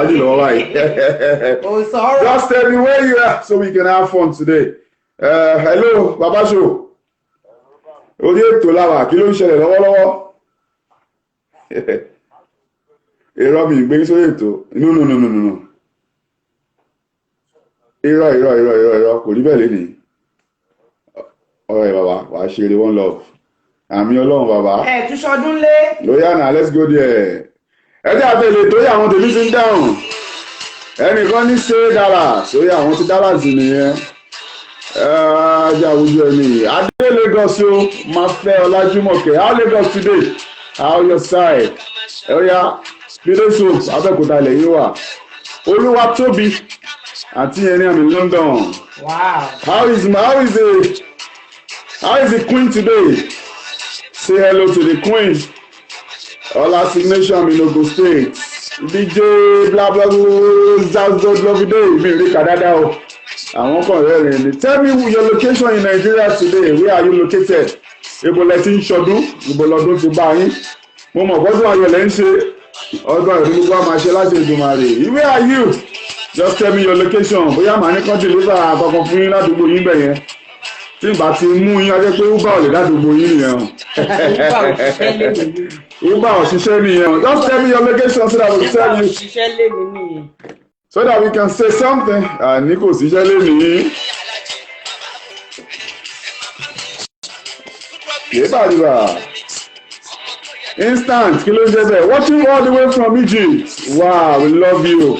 fàájì lọ́wọ́ báyìí. Kò sọ̀rọ̀. Just tell me where you are so we can have fun today. Hello, Baba Show. Orí ètò làwà, kí ló ń ṣẹlẹ̀ lọ́wọ́lọ́wọ́? Irọ́, mi ìgbé sórí ètò. No, no, no, no, no, no. Irọ́, irọ́, irọ́, irọ́, irọ́, kò rí bẹ́ẹ̀ lénìí. Ọ̀rọ̀ ẹ̀ bàbá, wàá ṣe eré, one love. Àmì Ọlọ́run, bàbá. Ẹ tún ṣọdún lé. Lóyà náà, let's go there. Ẹ jẹ́ àtẹ̀lé torí àwọn tèmi ti ń dáhùn. Ẹnìkan ní ṣe Dallas, ó yá, àwọn ti Dallas nìyẹn. Ẹ jẹ́ àwùjọ ẹni. Adé Lagos o, máa fẹ́ Ọlájúmọ̀kẹ́. How Lagos today? How your side? Ẹ ó yá, Speedo Soap, Abẹ́òkúta ilẹ̀ yìí wà. Olúwatóbi àti yẹn ní àmì London. How is the queen today? Say hello to the queen. Ọlá Signation in Ogun State. DJ bla bla bla zazo lovide mi rí kà dáadáa o. Àwọn kan rẹ́rìn ni. Tell me your location in Nigeria today. Where are you located? Ibo lẹ ti ń ṣọdún? Ibo lọdún ti bá yín? Mo mọ̀ gbọ́dọ̀ ayọ̀ lẹ́ ń ṣe. Ọdún ayọ̀ ní gbogbo àmà ṣe láti Èdùmàrè. Where are you? Just tell me your location. Bóyá màá ní kán deliver kankan fún yín ládùúgbò yín bẹ̀ yẹn. Tí n bá ti mú yín, ajẹ́ pé Uber ò lè dádùúgbò yín nìyẹn o. Uber ò ṣiṣẹ́ lé mi ní. Uber ò ṣiṣẹ́ nìyẹn o. Just tell me your location so that we Uber tell ò you ṣiṣẹ́ lé mi nìyẹn. so that we can say something. Àní kò síṣẹ́ lénìí. Yébàdìbà. Instant, kí ló ń jẹ́ bẹ́ẹ̀? Watching all the way from Egypt. Wow, we love you.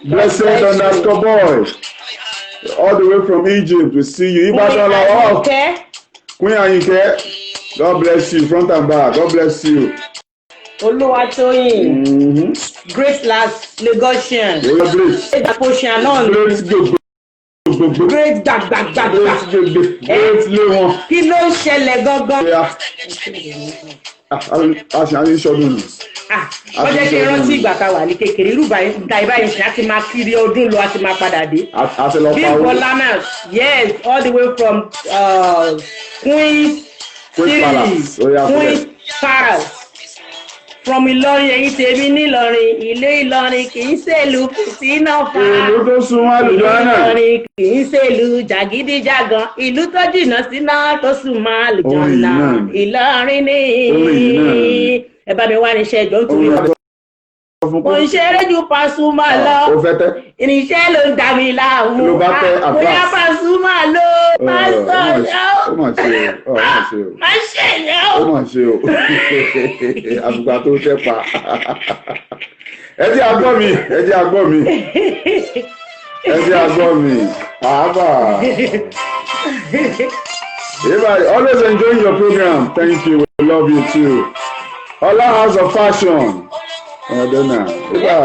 Blessed underscore boy. All the way from Egypt, we see you. Ìbàdàn làwọn. Àyìnkẹ́. Queen Ayinke, God bless you front and back. God bless you. Olúwatóyìn. Great last Lagosian. Oya great. Great Lagosian náà ni. Great gbogbo. Gbogbo. Great gbàgbàgbàgbà. Great gbogbo. Great lé wọn. Kí ló ń ṣẹlẹ̀ gangan? Oya. A ṣe àyè sọdún nù. Ah, wọ́n jẹ́ kí n rántí ìgbà tá a wà ní kékeré, irú ìgbà ìbáyìí ṣe á ti máa kiri ọdún lọ, á ti máa padà dé. A ti lọ pa Big owó. Bolanas, yes, all the way from Queen's Queen's City, Palace. Oya, Queen's Palace. From Ìlọrin, ẹ̀yin tèmi nílọrin, ìlú Ìlọrin kì í ṣèlú fìtínà fa. Ìlú tó sún Ìlú àlùjọ náà. Ìlọrin kì í ṣèlú jàgídíjàgan, ìlú tó jìnnà síná tó sùn máa lùjọ Orin yìí náà. náà ni. Ìlọrin ní. Orin yìí náà ni. Ẹ bá mi wá níṣẹ́ ìjọ nítorí Orin àti sọ fún mo ń ṣeré ju Pasuma lọ, ó fẹ́ tẹ́. irinṣẹ́ ló ń dà mí láàmú. Ló bá tẹ́ at Bóyá last. Pasuma ló máa sọ Ó mà ṣe o, ó mà ṣe o. má ṣe yẹn Ó o. mà ṣe o. Àfìgbà tó tẹ́ pa. Ẹ jẹ́ agbọ́ mi, ẹ jẹ́ agbọ́ mi, ẹ jẹ́ agbọ́ mi. Pàápàá. Everybody, always enjoying your program. Thank you. We love you too. Ola House of Fashion. Ọ̀dọ́nà. Eba.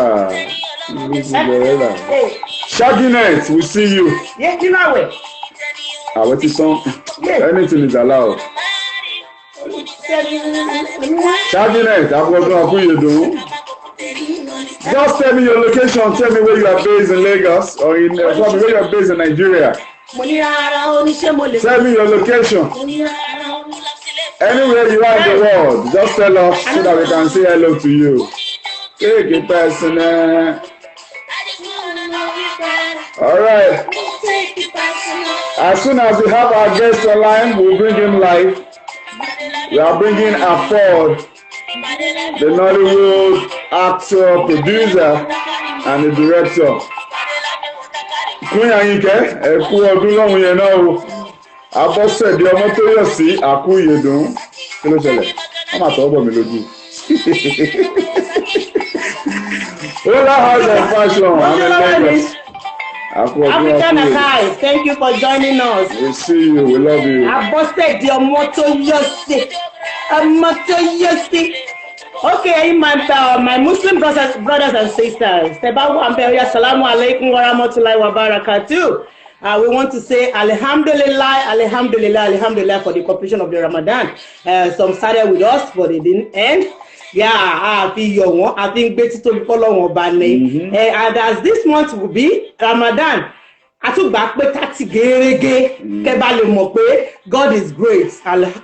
Shaggy Net, we see you. Yé nínú àwẹ̀. Àwẹ̀ ti tán. Anything is allowed. Shaggy Net, Akọ́dún Akúyèdùn. Just tell me your location. Tell me where you are based in Lagos or in tell me where you are based in Nigeria. Mo ní rárá oníṣẹ́ mo lè. Tell me your location. Mo ní rárá. Anywhere you are in the world, just tell us so that we can say hello to you. Take it personal. All right. As soon as we have our guest online, we'll bring him live. We are bringing Afford, the Nollywood actor, producer, and the director. Queen Ayinke, ẹ kú ọdún lọ́hùn yẹn náà o. Abọ́sẹ̀dé ọmọ tó yọ̀ sí àkú ìyèdùn. Kí ló ṣẹlẹ̀? Wọ́n máa tọwọ́ bọ̀ mí lójú. Ola House of Fashion, I'm in Lagos. Àkú ọdún African àkú ìyèdùn. Archives, thank you for joining us. We see you, we love you. Abọ́sẹ̀dé ọmọ tó yọ̀ sí, ọmọ tó yọ̀ sí. Okay, my Muslim brothers and sisters, tẹ́ bá wà ń bẹ̀, oya, salamu alaikum wa rahmatulahi wa barakatuh. We want to say Alhamdulillah, Alhamdulillah, Alhamdulillah for the completion of the Ramadan. Some started with us, but they didn't end. Yeah, a fi yọ̀ wọ́n, a fi ń gbé títóbi fọ́lọ́wọ́n ọba ni. And as this month will be Ramadan, Àtúgbà pé 30 gẹ́rẹ́gẹ́, kẹ́ bá lè mọ̀ pé God is great.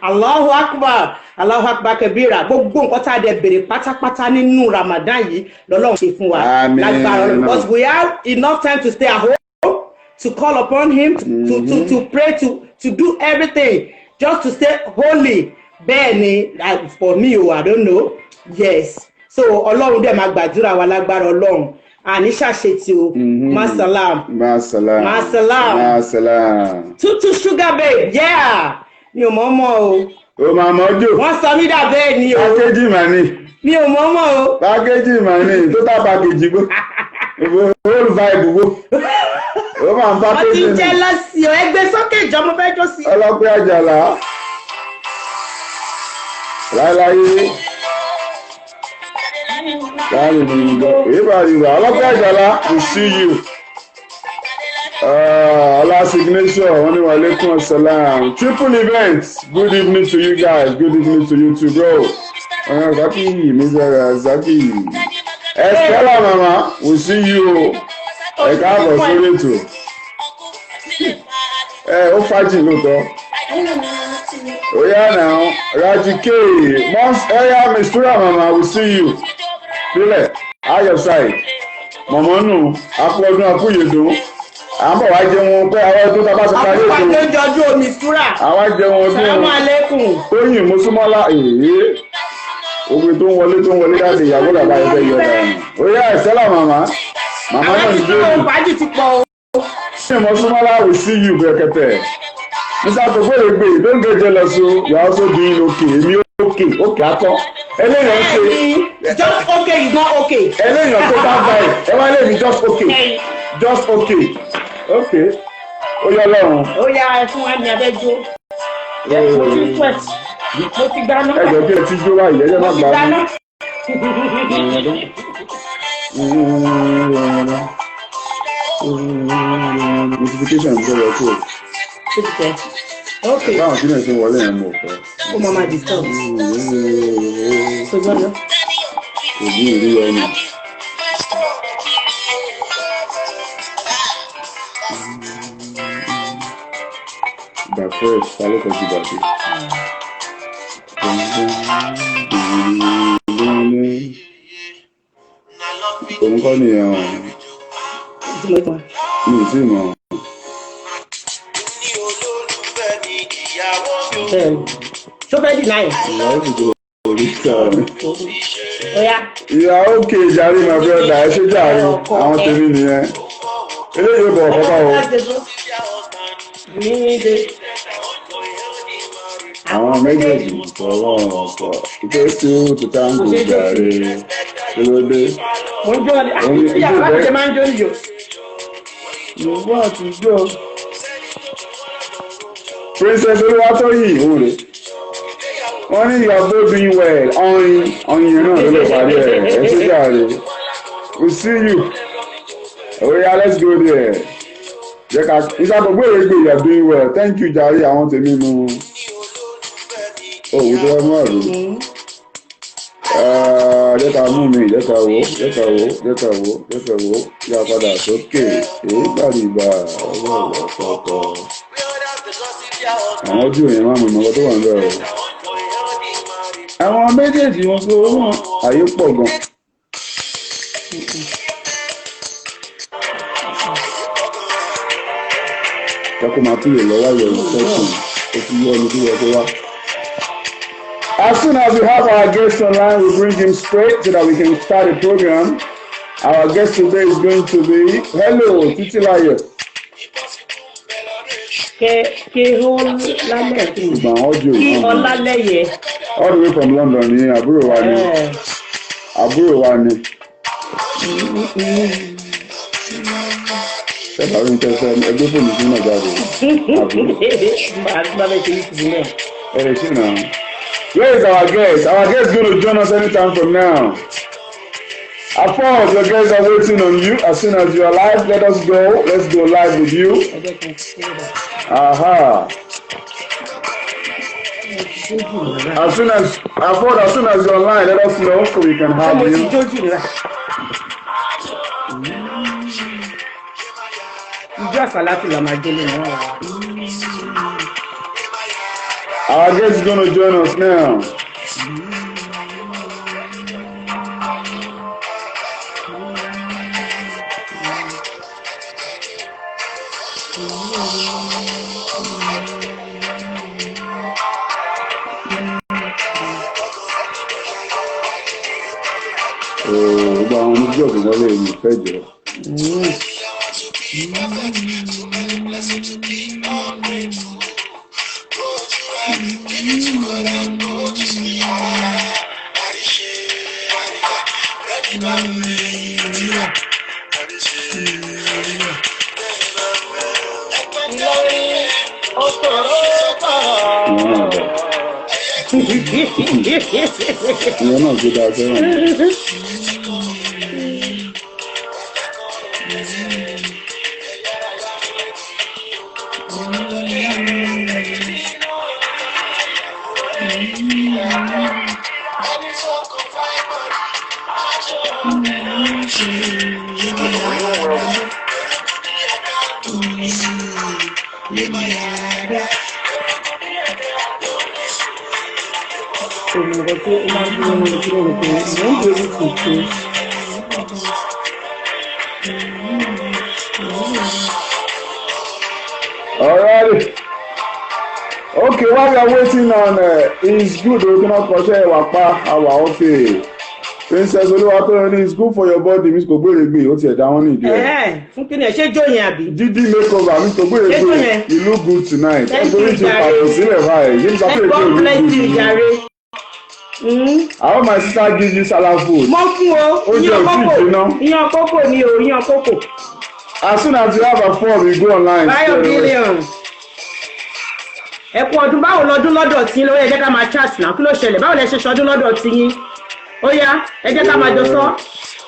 Allahu Akbar, Allahu Akbar kabira. Gbogbo nǹkan tá a dẹ̀ béèrè pátápátá nínú Ramadan yìí lọ́lọ́run ṣe fún wa. Àmín. Lágbára Ọlọ́run, because we have enough time to stay at home, to call upon him, to pray, to do everything, just to stay holy. Bẹ́ẹ̀ ni, for me o, I don't know. Yes, so Ọlọ́run dẹ̀ máa gbàdúrà wa lágbára Ọlọ́run. Àní ṣàṣetì o. Masalam. Masalam. Masalam. Masalam. Tutu sugar babe, yeah, mi ò mọ̀ mọ̀ o. O máa mọ̀ jò. Wọ́n sọ mí dà bẹ́ẹ̀ ni o. Package mà ní. Mi ò mọ̀ mọ̀ o. Package mà ní. Total package gbó. Whole vibe gbó. O máa ń Wọ́n ti package ń ní. jẹ́ lọ́sí o. Ẹgbẹ́ sókè ìjọ, mo fẹ́ jó sí. Ọlọ́pẹ́ Àjàlá. Láíláyé. Láàrin mi nìkan. Ìbá ìbá. Ọlọ́pẹ́ Àjàlá, we see you. Ọlá Signature, wọ́n ní wa alaikum salam. Triple event, good evening to you guys, good evening to you too, bro. Zaki, Mr. Zaki. Estella mama, we see you. Ẹ káàbọ̀ sórí ètò. Ẹ ó fàájì lóòótọ́. Oya now, Raji K, Mons Oya Mistura mama, we see you. Bílẹ̀, out your side. Mọ̀mọ́ nù, akú ọdún akúyèdún. À ń bọ̀ wá jẹun pé àwọn ọdún tá a bá ti parí Àkókò ètò. àjọjọjú omi ìtura. Àwa jẹun ọdún. Salamu alaikum. Tóyìn Mosúmọ́lá èyí. Omi tó ń wọlé láti ìyàwó bàbá ẹgbẹ́ yọ dànù. Oya Estella màmá. Màmá Àwọn náà ti ń dúró dé. Fàájì ti pọ̀ o. Tóyìn Mosúmọ́lá, we see you bẹ̀rẹ̀kẹ̀tẹ̀. Mr. Kòkòrègbè, don't get jealous o. You are also doing okay. Èmi okay, okay atọ́. Eléyàn ń ṣe. Bẹ́ẹ̀ni, just okay is not okay. Eléyàn tó bá vibe. Ẹ wá lé mi just okay. Just okay. Okay. Ó yọ lọ́run. Ó yá, ẹ fún wa ní abẹ́jọ́. Mo ti sweat. Mo ti gba Ẹ nọ́mbà. jọ, kí ẹ ti jó báyìí, ẹ jẹ́ Mo má ti gbà gba mí. nọ́mbà. Notification ń sọ̀rọ̀ kúrò. Ṣé ti tẹ̀? Okay. Báwọn kí náà ṣe wọlé yẹn mo fẹ́. Ó máa ma disturb. Ṣé gbọ́dọ̀? Òbí ìrí ọmọ. Ìgbà fresh, ta ló kọjú bàbí? Òun kọ́ nìyẹn o, Tí mo tán. Mi ò tí ì mọ̀. Bẹ́ẹ̀ni. Ṣó fẹ́ deny? Ìyàwó ti tó orí sáà mi. Ó yá. Ìyá òkè jàre, my brother, ẹ ṣe jàre, àwọn tèmi nìyẹn. Eléyìí ò bọ̀ kọ́kọ́ o. Ní de. Àwọn méjèèjì fọwọ́ ọkọ̀ ìpè tí ó ti táǹgò jàre. Kí ló dé? Mo ń jó ni. Òun Ìyá ijó bàbá mi bẹ́ẹ̀. ṣe máa ń jó nìyó. Yorùbá àtijọ́. Princess Olúwatóyìn òun rè. Wọ́n ní you are both doing well. Ọ̀yin ọ̀yin yẹn náà ló lè parí ẹ̀. Ẹ ṣe jàre. We see you. Oya, let's go there. Jẹ́ ká ìsàkóso èrègbè, you are doing well. Thank you jàre, àwọn tèmi nu. Òwú tó wá mú àrò. Jẹ́ ká mú mi, jẹ́ ká wò, jẹ́ ká wò, jẹ́ ká wò, jẹ́ ká wò, yá padà sókè, èyí gbàdìgbà, ọwọ́ ọ̀kọ̀ọ̀kọ̀. Àwọn ojú yẹn máa mú ìmọ̀ tó wà ń bẹ̀ o. Àwọn méjèèjì wọn kó wọn àyè pọ̀ gan. Jẹ́ kó máa tún lè lọ wáyọ̀ ìṣẹ́kùn, ó ti yọ ẹni tó yẹ kó wá. As soon as we have our guest online, we bring him straight so that we can start the program. Our guest today is going to be, hello, Titilayo. Kẹ kí ó lálẹ́ kí Ṣùgbọ́n audio kí yìí. Ọlálẹ́yẹ. All the way from London ni àbúrò wa ni. Àbúrò wa ni. Ṣé bàbá mi tẹ́sẹ̀ ẹgbẹ́ fóònù sí náà jáde? Àbí? Àti bàbá ṣe yìí ti náà. Ẹ lè ṣe náà. Where is our guest? Our guest is going to join us anytime from now. Afod, your guests are waiting on you. As soon as you are live, let us go. Let's go live with you. Ẹ jẹ́ kí n ṣe é dà. Aha. As soon as Afod, as soon as you're online, let us know so we can Ṣé have mo ti you. jójú nira? Ìjọ Ijó àsálátù la máa jó lónìí wọn. Our guest is gonna join us now. Gbogbo àwọn oníjọ́ kò wọlé mi fẹ́ jọ. Ìyẹn náà dà. Ìyẹn náà gbé dáa sẹ́wọ̀n. Òmùgọ̀ tí ó máa ń dúró ní ojú rẹ̀ pé mò ń bèrè kò tó. Alrighty. Okay, while we are waiting on it's good o kí náà kọṣẹ́ ìwà pa àwà okay. Princess Olúwatóyìn is good for your body, Miss Kògbérègbè, ó tiẹ̀ dá wọn ní ìdí ẹ̀. Ẹ̀hẹ́n, fún kí ni ẹ ṣe jó yẹn àbí? Dídí makeover, Miss Ṣé jó Kògbérègbè, yẹn? you look good tonight. Thank you, Nítorí ti jàre. pàtó sílẹ̀ báyìí, yé mi sọ pé èdè God ò bless look you good. jàre. I hope my sister give you salad food. Mo fún o, Ó jẹ́ iyán òtí kókò, ìgbóná. iyán kókò ni o, iyán kókò. As soon as you have a phone, you go online. Báyọ̀ straight away. billion. Ẹ kú ọdún, báwo lọdún lọ́dọ̀ tí lórí ẹ jẹ́ ká máa chat náà, kí ló ṣẹlẹ̀? Báwo lẹ ṣe ṣọdún lọ́dọ̀ tí yín? Ó yá, ẹ jẹ́ ká máa jọ sọ.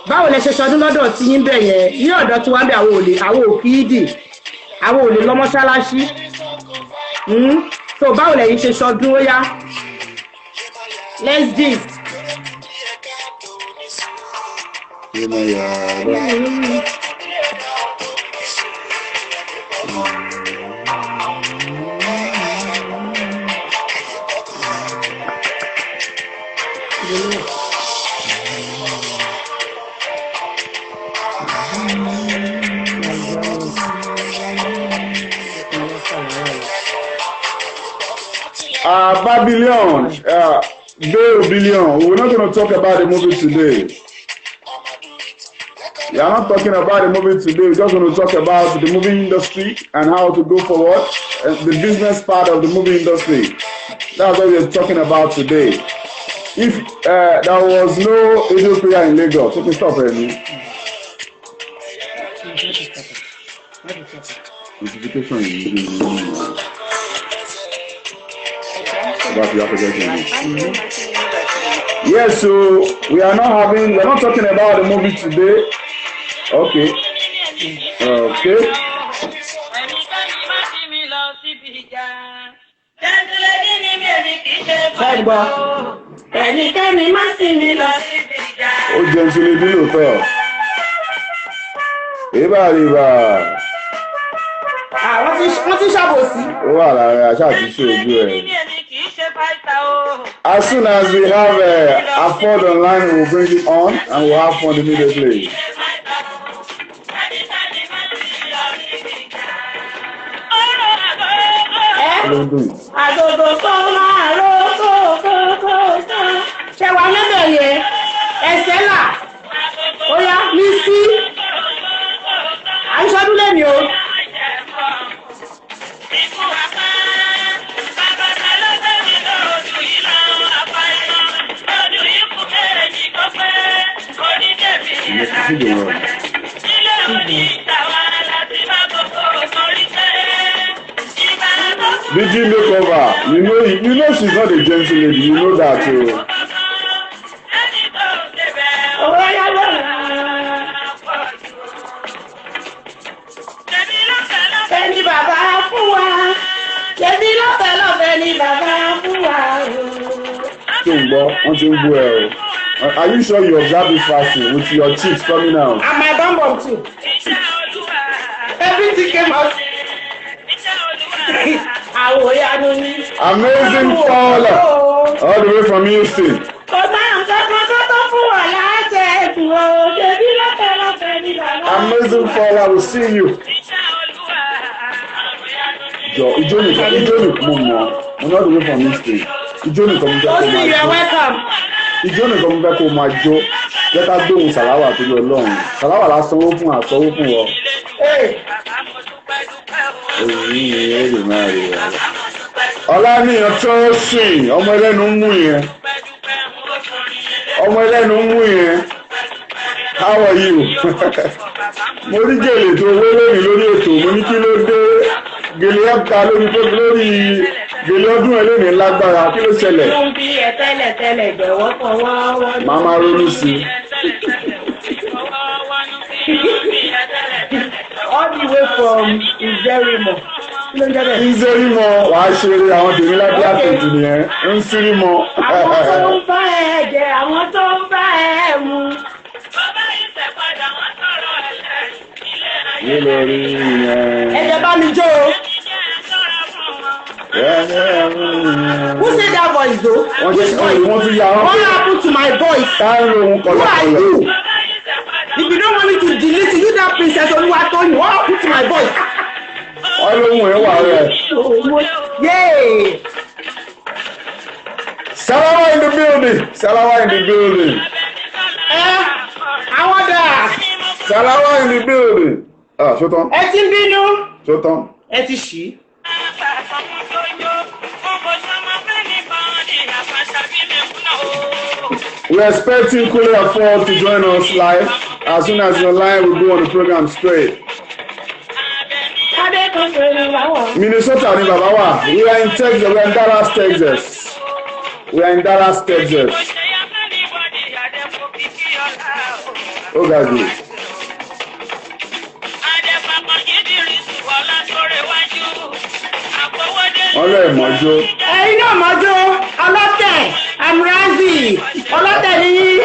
Báwo lẹ ṣe ṣọdún lọ́dọ̀ tí yín bẹ̀ yẹn? Ní ọ̀dọ̀ tí wọ́n bẹ̀ àwọn òlè, àwọn òkì ìdì, àwọn òlè lọ mọ́ṣáláṣí. So báwo lẹ̀yin ṣe ṣọdún ó yá? Let's gist. Ṣé máa yà á rẹ̀? Babylon, Bill Billion. We're not going to talk about the movie today. We are not talking about the movie today. We're just going to talk about the movie industry and how to go forward, and the business part of the movie industry. That's what we're talking about today. If there was no Eid prayer in Lagos, okay, stop, Remy. Notification is about the application. Yes, so we are not talking about the movie today. Okay. Okay. Ṣẹ́gbọ́. Ẹnikẹ́ni má sì mí lọ. Ó jẹun sí lè dín lóòótọ́. Ébà rìbà. Wọ́n ti ṣàbòsí. Ó wà lára aṣáà ti ṣe ojú ẹ̀. As soon as we have Afford online, we will bring it on and we'll have fun immediately. Kí ló ń dùn yìí? Àgògò kó máa ró kó kó kó kó. Ṣé wàá lọ́dọ̀ yẹn? Ẹsẹ̀ là. Ó yá ní sí. À ń ṣọdún lẹ́nu o. BG makeover, you know she's not a gentle lady, you know that too. Owó yá lọ́la. Fẹ́ ni bàbá fún wa. Ṣebí lọ́fẹ̀ẹ́ lọ́fẹ̀ẹ́ ni bàbá fún wa o. Ṣé ń gbọ́? Wọ́n ti ń bú ẹ o. Are you sure you observe this fasting with your cheeks coming out? And my bum bum too. Everything. music came out. Àwòyanu ni. Amazing caller all the way from Houston. Kò bá nǹkan kan tó tó fún wa láti ẹ̀dùn o, ṣebí lọ́fẹ̀ẹ́ lọ́fẹ̀ẹ́ ní bàbá. Amazing caller, we see you. Jọ ijó nìkan, ijó nìkan mo mọ̀, mo ní all the way from Houston. Ijó nìkan mo fẹ́ kó Tosin, máa you are jó. welcome. Ijó nìkan mo fẹ́ kó máa jó. Jẹ́ ká gbóhùn Sàláwà torí Ọlọ́run. Sàláwà lásán ó fún àtọwó fún ọ. Hey, Èyí ni ó lè máa rí ọ. Ọláníyàn tó sìn, ọmọ ẹlẹ́nu ń mú yẹn. Ọmọ ẹlẹ́nu ń mú yẹn. How are you? Mo rí gèlè tó wé lónìí lórí ètò, mo ní kí ló dé? Gèlè ẹ̀ka lórí lórí gèlè ọdún ẹ lónìí lágbára, kí ló ṣẹlẹ̀? ló ń bí ẹ tẹ́lẹ̀ tẹ́lẹ̀ jọ̀wọ́ fọwọ́ wọ́n. Màá máa ronú sí i. All the way from Izerimo. Kí ló ń jẹ́ bẹ́ẹ̀? Ń sérí mọ, wàá ṣeré àwọn tèmi lábẹ́ àtẹ̀jù nìyẹn. Ń sírí mọ. Àwọn tó ń bá ẹ jẹ, àwọn tó ń bá ẹ mu. Yé lórí yẹn. Ẹ jẹ́ bá mi jó o. Who say that voice though? Wọ́n Which ti voice? wọ́n tún yà wọ́n What happened to my voice? Táyọ̀ ohun Who are kọ̀lọ̀kọ̀lọ̀. you? If you don't want me to delete you, that Princess Oluwatoyin, what happened to my voice? Wọ́n lóhùn ẹ̀ wà rẹ̀. Yay! Salawa in the building. Salawa in the building. Ẹ àwọn dà, Salawa in the building. Ah, ṣó tán? Ẹ ti ń bínú, Ṣó tán? Ẹ ti ṣí. We're expecting Kule Afod to join us live. As soon as you're online, we'll go on the program straight. Adé kan ṣe làwọn. Minnesota ni bàbá wà. We are in Texas. We are in Dallas, Texas. We are in Dallas, Texas. Ó ga jù. Wọ́n lọ ìmọ̀jó. Ẹ̀yin náà mọ́jọ́ ọlọ́tẹ̀ Amrazi ọlọ́tẹ̀ ní yín.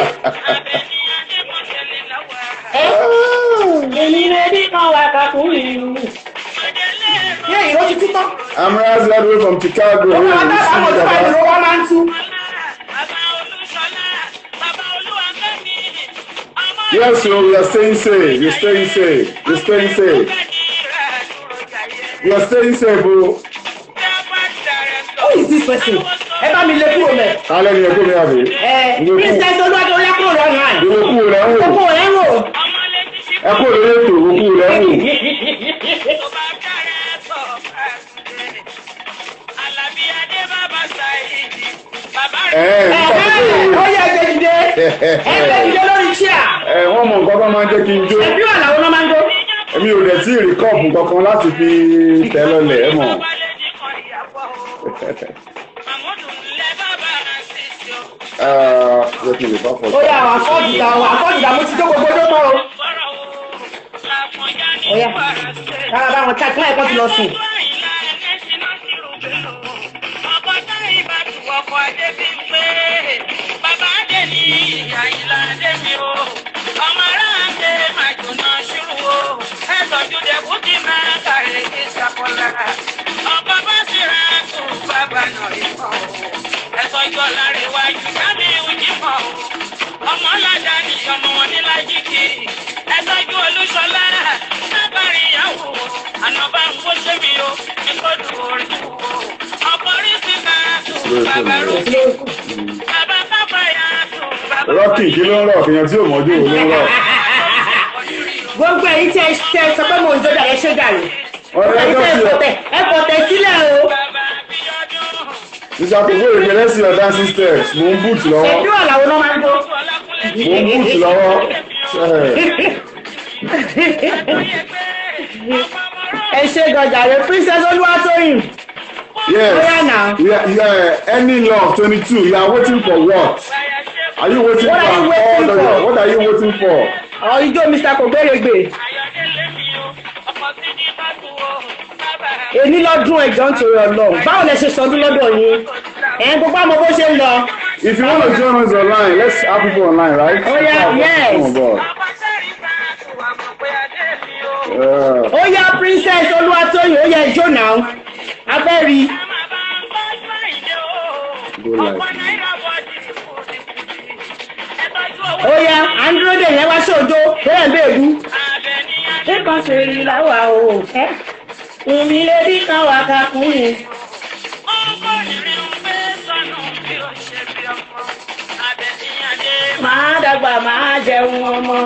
Èmi lè ní kan wà kàkún ìlú. Yé ìró ti tú tán. Amrazi all the way from Chicago. Ó máa We dábàá see mọ̀ you, tó bá Baba. ìró wa máa ń tú. Yes, so we are staying safe. We're staying safe. We're staying safe. We are staying safe, o. Who is this person? Ẹ bá mi lé kúrò mẹ́. Kálẹ̀ ni ẹkú mi àbí. Ẹ Princess Olúwadé yá kúrò lọ́nà àná. Ìwòkú rẹ̀ ń wò. Gbogbo rẹ̀ ń wò. Ẹkú lórí ètò ìwòkú rẹ̀ ń wò. Ẹ Ẹ ó yẹ ẹgbẹ́ dìde. Ẹgbẹ́ dìde lórí chair. ẹ wọ́n mọ nǹkan tó máa ń jẹ́ kí n jó. Ẹbí wà làwọn náà máa ń jó. Èmi ò dẹ̀ tí ì rí kọ́ọ̀pù kankan láti fi tẹ̀ lọlẹ̀ ẹ mọ̀. Jẹ́ kí n lè bá fọ́. Ó yà wà fọ́ọ̀dìdà wà fọ́ọ̀dìdà mo ti jó gbogbo tó tán o. Ó yá kára bá wọn tá kí wọ́n ẹ̀kọ́ ti lọ sùn. Rọ́kì kí ló ń rọ̀? Kìyàn tí ò mọ́jú òun ló ń rọ̀. Gbogbo èyí tí ẹ tẹ sọ pé mò ń jó dàrẹ́ ṣé dàrẹ́. Ọ̀rẹ́ Èyí ẹjọ́ tẹ sí ọ. ẹ fọ̀tẹ̀ sílẹ̀ o. Mr. Kòkó ìgbẹ́ let's see your dancing steps. Mò ń boot lọ́wọ́. Ẹbí wà làwọn náà máa ń jó. Mò ń boot lọ́wọ́. Ẹ ṣe gọjàre Princess Olúwatóyìn. Yes. Oya now. Yeah, any love 22. You are waiting for what? Are you waiting What for are you an waiting order? for? What are you waiting for? Ọ̀ ijó Mr. Kògbérègbè. Èmi lọ́dún ẹ̀jọ̀ nítorí Ọlọ́run. Báwo lẹ ṣe sọdún lọ́dọ̀ yín? Ẹ̀ ń gbogbo àmọ́ bó ṣe ń lọ. If you want to join us online, let's have people online, right? Oh, yeah, yes. Oh, God. Ó yá, Princess Olúwatóyìn, ó yá, ijó náà. Abẹ́rí. Go live. Ó yá, à ń dúró dè yẹn wá sóòjó, bẹ́ẹ̀ ń bèèrú. Nǹkan ṣe rí láwa o. Èmi lè rí kan wà kakún yẹn. Màá dàgbà, màá jẹun ọmọ.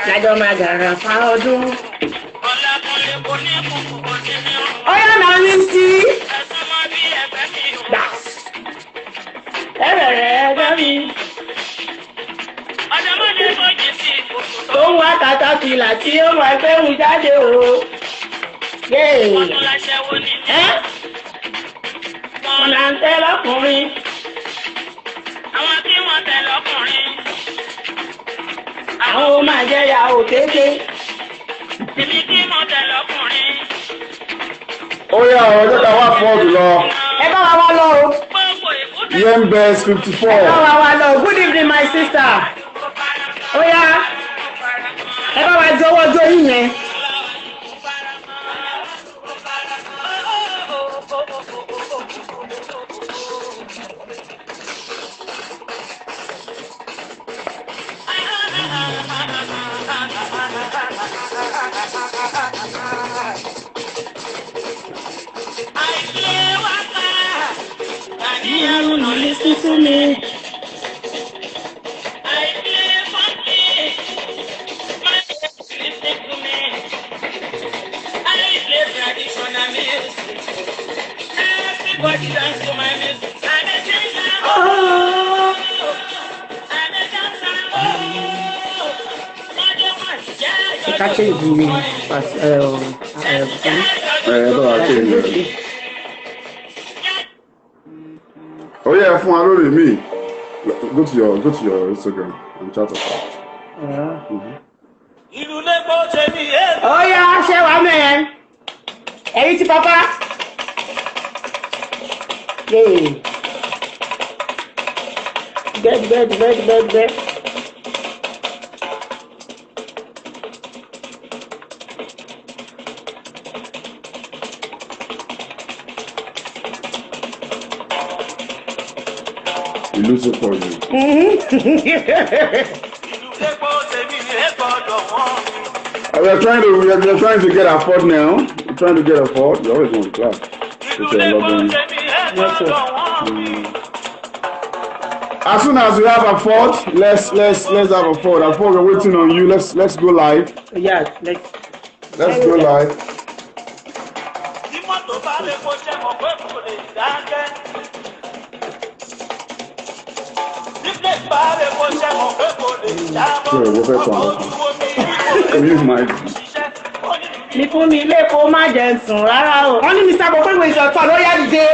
Lájọ́ máa gàrà fa ọdún. Ọyá náà ní sí. Gbà. Ẹ̀rẹ̀rẹ̀ ẹgbẹ́ mi. Tó ń wá katapila tí ó máa gbẹ́rù jáde o. Yéè. Ẹ́ ọ̀nà ń tẹ́ lọ́kùnrin. Àwọn tí wọ́n tẹ̀ lọ́kùnrin. Àwọn ó máa jẹ́ ya òkété. Èmi kí wọ́n tẹ̀ lọ́kùnrin. Ó yá ọ, jẹ́ ká wá fọ́ọ̀dù lọ. Ẹ bá wa wá lọ o. Gbogbo ìkúta Yembes 54. Ẹ bá wa wá lọ. Good evening, my sister. Ó yá, ẹ bá wa jọ̀wọ́ jó yín yẹn. You no listen to me. Everybody dance to my music. I'm a dancer. Oh. I'm a dancer. Oh. Ká ṣe ìbúmi Ẹ bá wa ṣe ìlú. Ó yẹ fún wa lórí mi. Go to your Instagram and chat us up. Ìlú lẹ́gbọ́ ṣe ní ẹ̀. Ó yá, ṣé wàá mẹ́yẹn? Ẹ̀yin ti pápá. Yéè. Gbẹ́ gbẹ́ gbẹ́ gbẹ́ gbẹ́. Ìlú ti pọ̀ jù. Ìlú lẹ́gbọ́ ṣe ní ẹ̀ gbọ́dọ̀ wọ́n. We are trying to get afford now. We're trying to get afford. We always want to clap. Ìlú It's a lẹ́gbọ́ lovely. ṣe ní ẹ̀ gbọ́dọ̀ wọ́n. As soon as we have afford, let's have afford. Afford, we're waiting on you. Let's go live. Yeah, let's. Let's go live. Tí mọ́tò bá lè kó ṣe mọ̀ pé kò lè dákẹ́. Tí plẹ̀tì bá lè kó ṣe mọ̀ pé kò lè jábọ́. Sure, we'll fẹ́ tán. Ọkọ̀ ojú omi kò Can lè use my ṣiṣẹ́. Ó ní Mi fún mi ilé kó má jẹ sùn rárá o. Wọ́n ní Mr. Bọ̀pẹ́ ìwé ìṣọ̀tọ̀ ló yá dìde.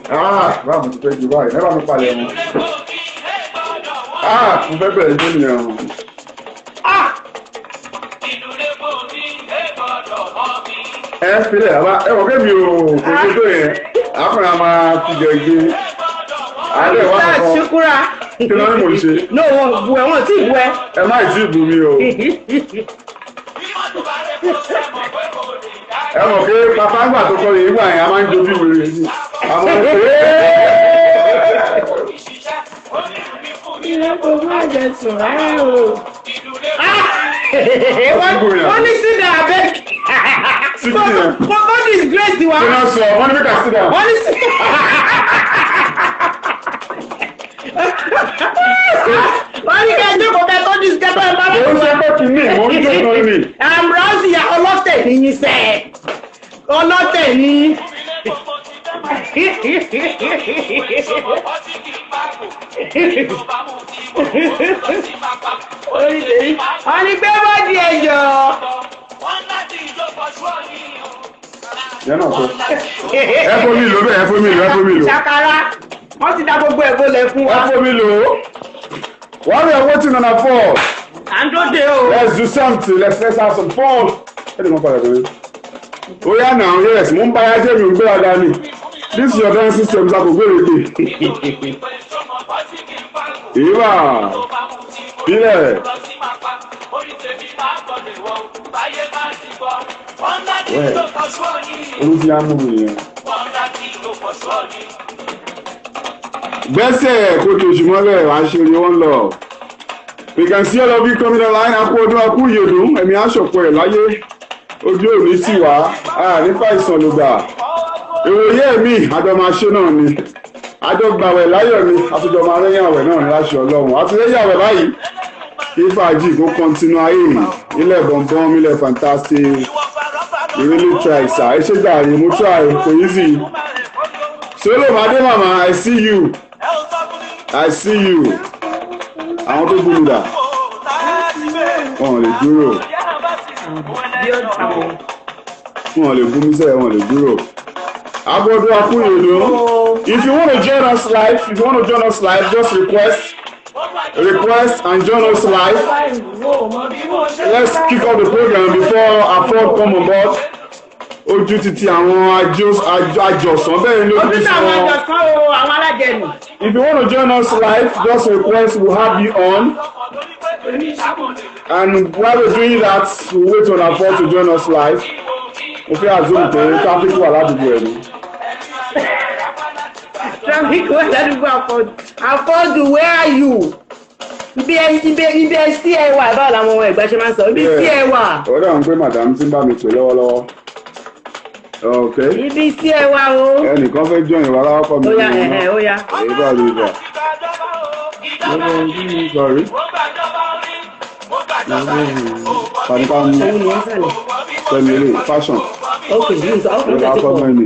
Ah, báwo mo ti fẹ́ ju báyìí? Ẹ bá mi palẹ̀ ìlú wọn. lẹ́gbọ́ kí ẹ gbọ́dọ̀ wọ́n. Ah, mo fẹ́ bẹ̀rẹ̀ jó nìyẹn o. Ah! Ìlú lẹ́gbọ́ kí ẹ gbọ́dọ̀ wọ́n mi. Ẹ filẹ̀ àbá ẹ wọ̀ kémi o, kò tó tó yẹn. Àkùnrin a máa fi jẹ gbé. Ẹ gbọ́dọ̀ wọ́n. Àárẹ̀ wà Mr. kankan. Ṣukura. Kí ló ní mò ń ṣe? No, wọn bu ẹ, wọn ò tí ì bu ẹ. Ẹ má ì tí ì bù mí o. Bí mọ́tò bá lè kó ṣe mọ̀ pé kò lè dákẹ́. Ẹ mọ̀ pé bàbá àgbà tó kọ́ yìí gbà yẹn a máa ń jojú wèrè sí. Àmọ́ ẹ Ṣiṣẹ́. Ó ní ìlú mi fún mi. Ilé kó má jẹ sùn rárá o. Ìlú lẹ́gbọ́ Ah! Wọ́n ní sídà abẹ́. Sit down. Kókó disgrace wa. Kí ló sọ? Wọ́n ní bí kà sí dà. Wọ́n ní sí. Wọ́n ní kẹ́ ẹ jókòó kẹ́ tó disgrace ẹ bá Mo ń ṣe pé kìíní, mo ń jókòó ní. Ambrose ọlọ́tẹ̀ ní yín sẹ́. Ọlọ́tẹ̀ ní. Wọ́n ní gbé bọ́ọ̀dì ẹ̀jọ̀. Yẹn náà sọ. Ẹ fún mi lò bẹ́ẹ̀, ẹ fún mi lò, ẹ fún mi lò. Ṣàkàrà, wọ́n ti da gbogbo ẹ̀ bolẹ̀ fún wa. Ẹ fún mi lò. While we are waiting on our phone, À ń dóde o. let's do something. Let's have some fun. Ẹ lè mọ padà dé. Ó yá now, yes, mo ń bá yá jẹ́ mi ò ń gbéra dání. This is your dance system, Sako Gbèrègbè. Ìwà ìbílẹ̀. Well, olú ti á mú mi nìyẹn. Gbẹ́sẹ̀ kó tó oṣù mọ́lẹ̀ wàá ṣe orí one love. We can see all of you coming online. Akú ọdún, akú ìyèdún, ẹ̀mí aṣọ̀pọ̀ ẹ̀ láyé. Ojú òní sì wá, nípa ìsàn ló gbà. Ìwòye mi, àjọ máa ṣe náà ni. Àjọ gbàwẹ̀ láyọ̀ ni, àtijọ́ máa rẹ́yìn àwẹ̀ náà ní láṣẹ Ọlọ́run. Àti rẹ́yìn àwẹ̀ báyìí. Kí fàájì kó continue ayé yìí. Ilẹ̀ bọ̀m̀bọ̀m, ilẹ̀ fantastic. You really try, sir. Ẹ ṣe jàre, mo try, kò easy. Solo Made Mama, I see you. I see you. Àwọn tó gbúdọ̀ dà, wọn ò lè dúró. Wọn ò lè bú mi sẹ́yìn, wọn ò lè dúró. Agbọ́dọ̀ Akúnyèlú. If you want to join us live, if you want to join us live, just request and join us live. Let's kick off the program before Afod come on board. Ojú títí àwọn àjọsán bẹ́ẹ̀ ni ó Ojú fi náà àwọn sọ. àjọsán o, àwọn alájẹnù. If you want to join us live, just request, we'll have you on. And while we're doing that, we'll wait on Afod to join us live. Mo fẹ́ assume pé traffic wà ládùúgbò ẹ̀ ni. Traffic wà ládùúgbò Afod. Afod, where are you? Ibi ẹ sí ẹ wà, báwo làwọn ọmọ Ẹ̀gbá ṣe máa ń sọ? Ibi sí ẹ wà. Ọ̀rẹ́ àwọn pé madam ti ń bá mi pè lọ́wọ́lọ́wọ́. Okay. Ibi sí ẹ wà o. Ẹnìkan fẹ́ join wa láwọ́ kọ́ mi. Ó yá, ẹ̀hẹ̀, ó yá. Èyí bá mi bọ̀. Sorry. Pàdípà mú Òun ni ń sàlẹ̀. Fẹ́mi ilé fashion. Ok, ní ìsọ, ọkùnrin Ìlú tẹ̀sí pọ̀. akọ́gbọ́n ni.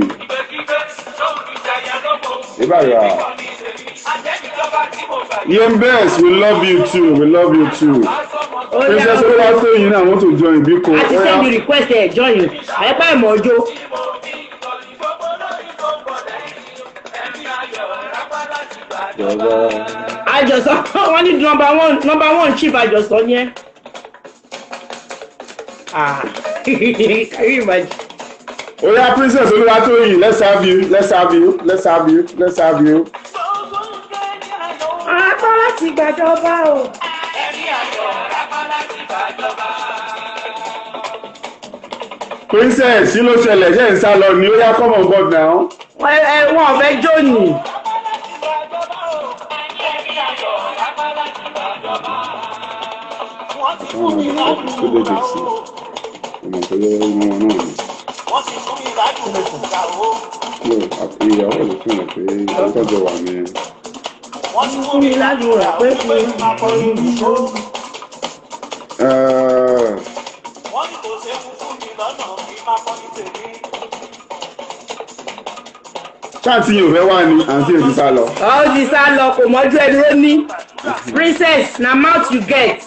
Ìbára. Yembes, we love you too. We love you too. Ó yá. Princess Olúwatóyìn náà want to join Biko. A ti send you request, ẹ̀ join. Àyẹ̀pá ìmọ̀ ọjọ́. Àjọsọ, wọ́n ní number one chief àjọsọ yẹn. Ah, can you imagine? Oya, Princess Olúwatóyìn, let's have you, let's have you, let's have you, let's have you. Apá láti gbàjọba o. Princess, kí ló ṣẹlẹ̀? Ṣé ń sá lọ ni? Oya, come on board now. Wọ́n ò fẹ́ jó nì. Tó dé dé sí. Ọmọ tó yẹ inú wọn náà ni. No, ìyàwó ẹ̀ ló fún ẹ̀ pé ìtọ́jọ wà ní. Fún mi ládùúrà pé kí n máa kọrin ìṣó. Eh, Ṣáàtì yìí ò fẹ́ wá ni, àǹtí yóò ti sá lọ. Ó ti sá lọ, kò mọ́jú ẹni ó ní. Princess, na mouth you get.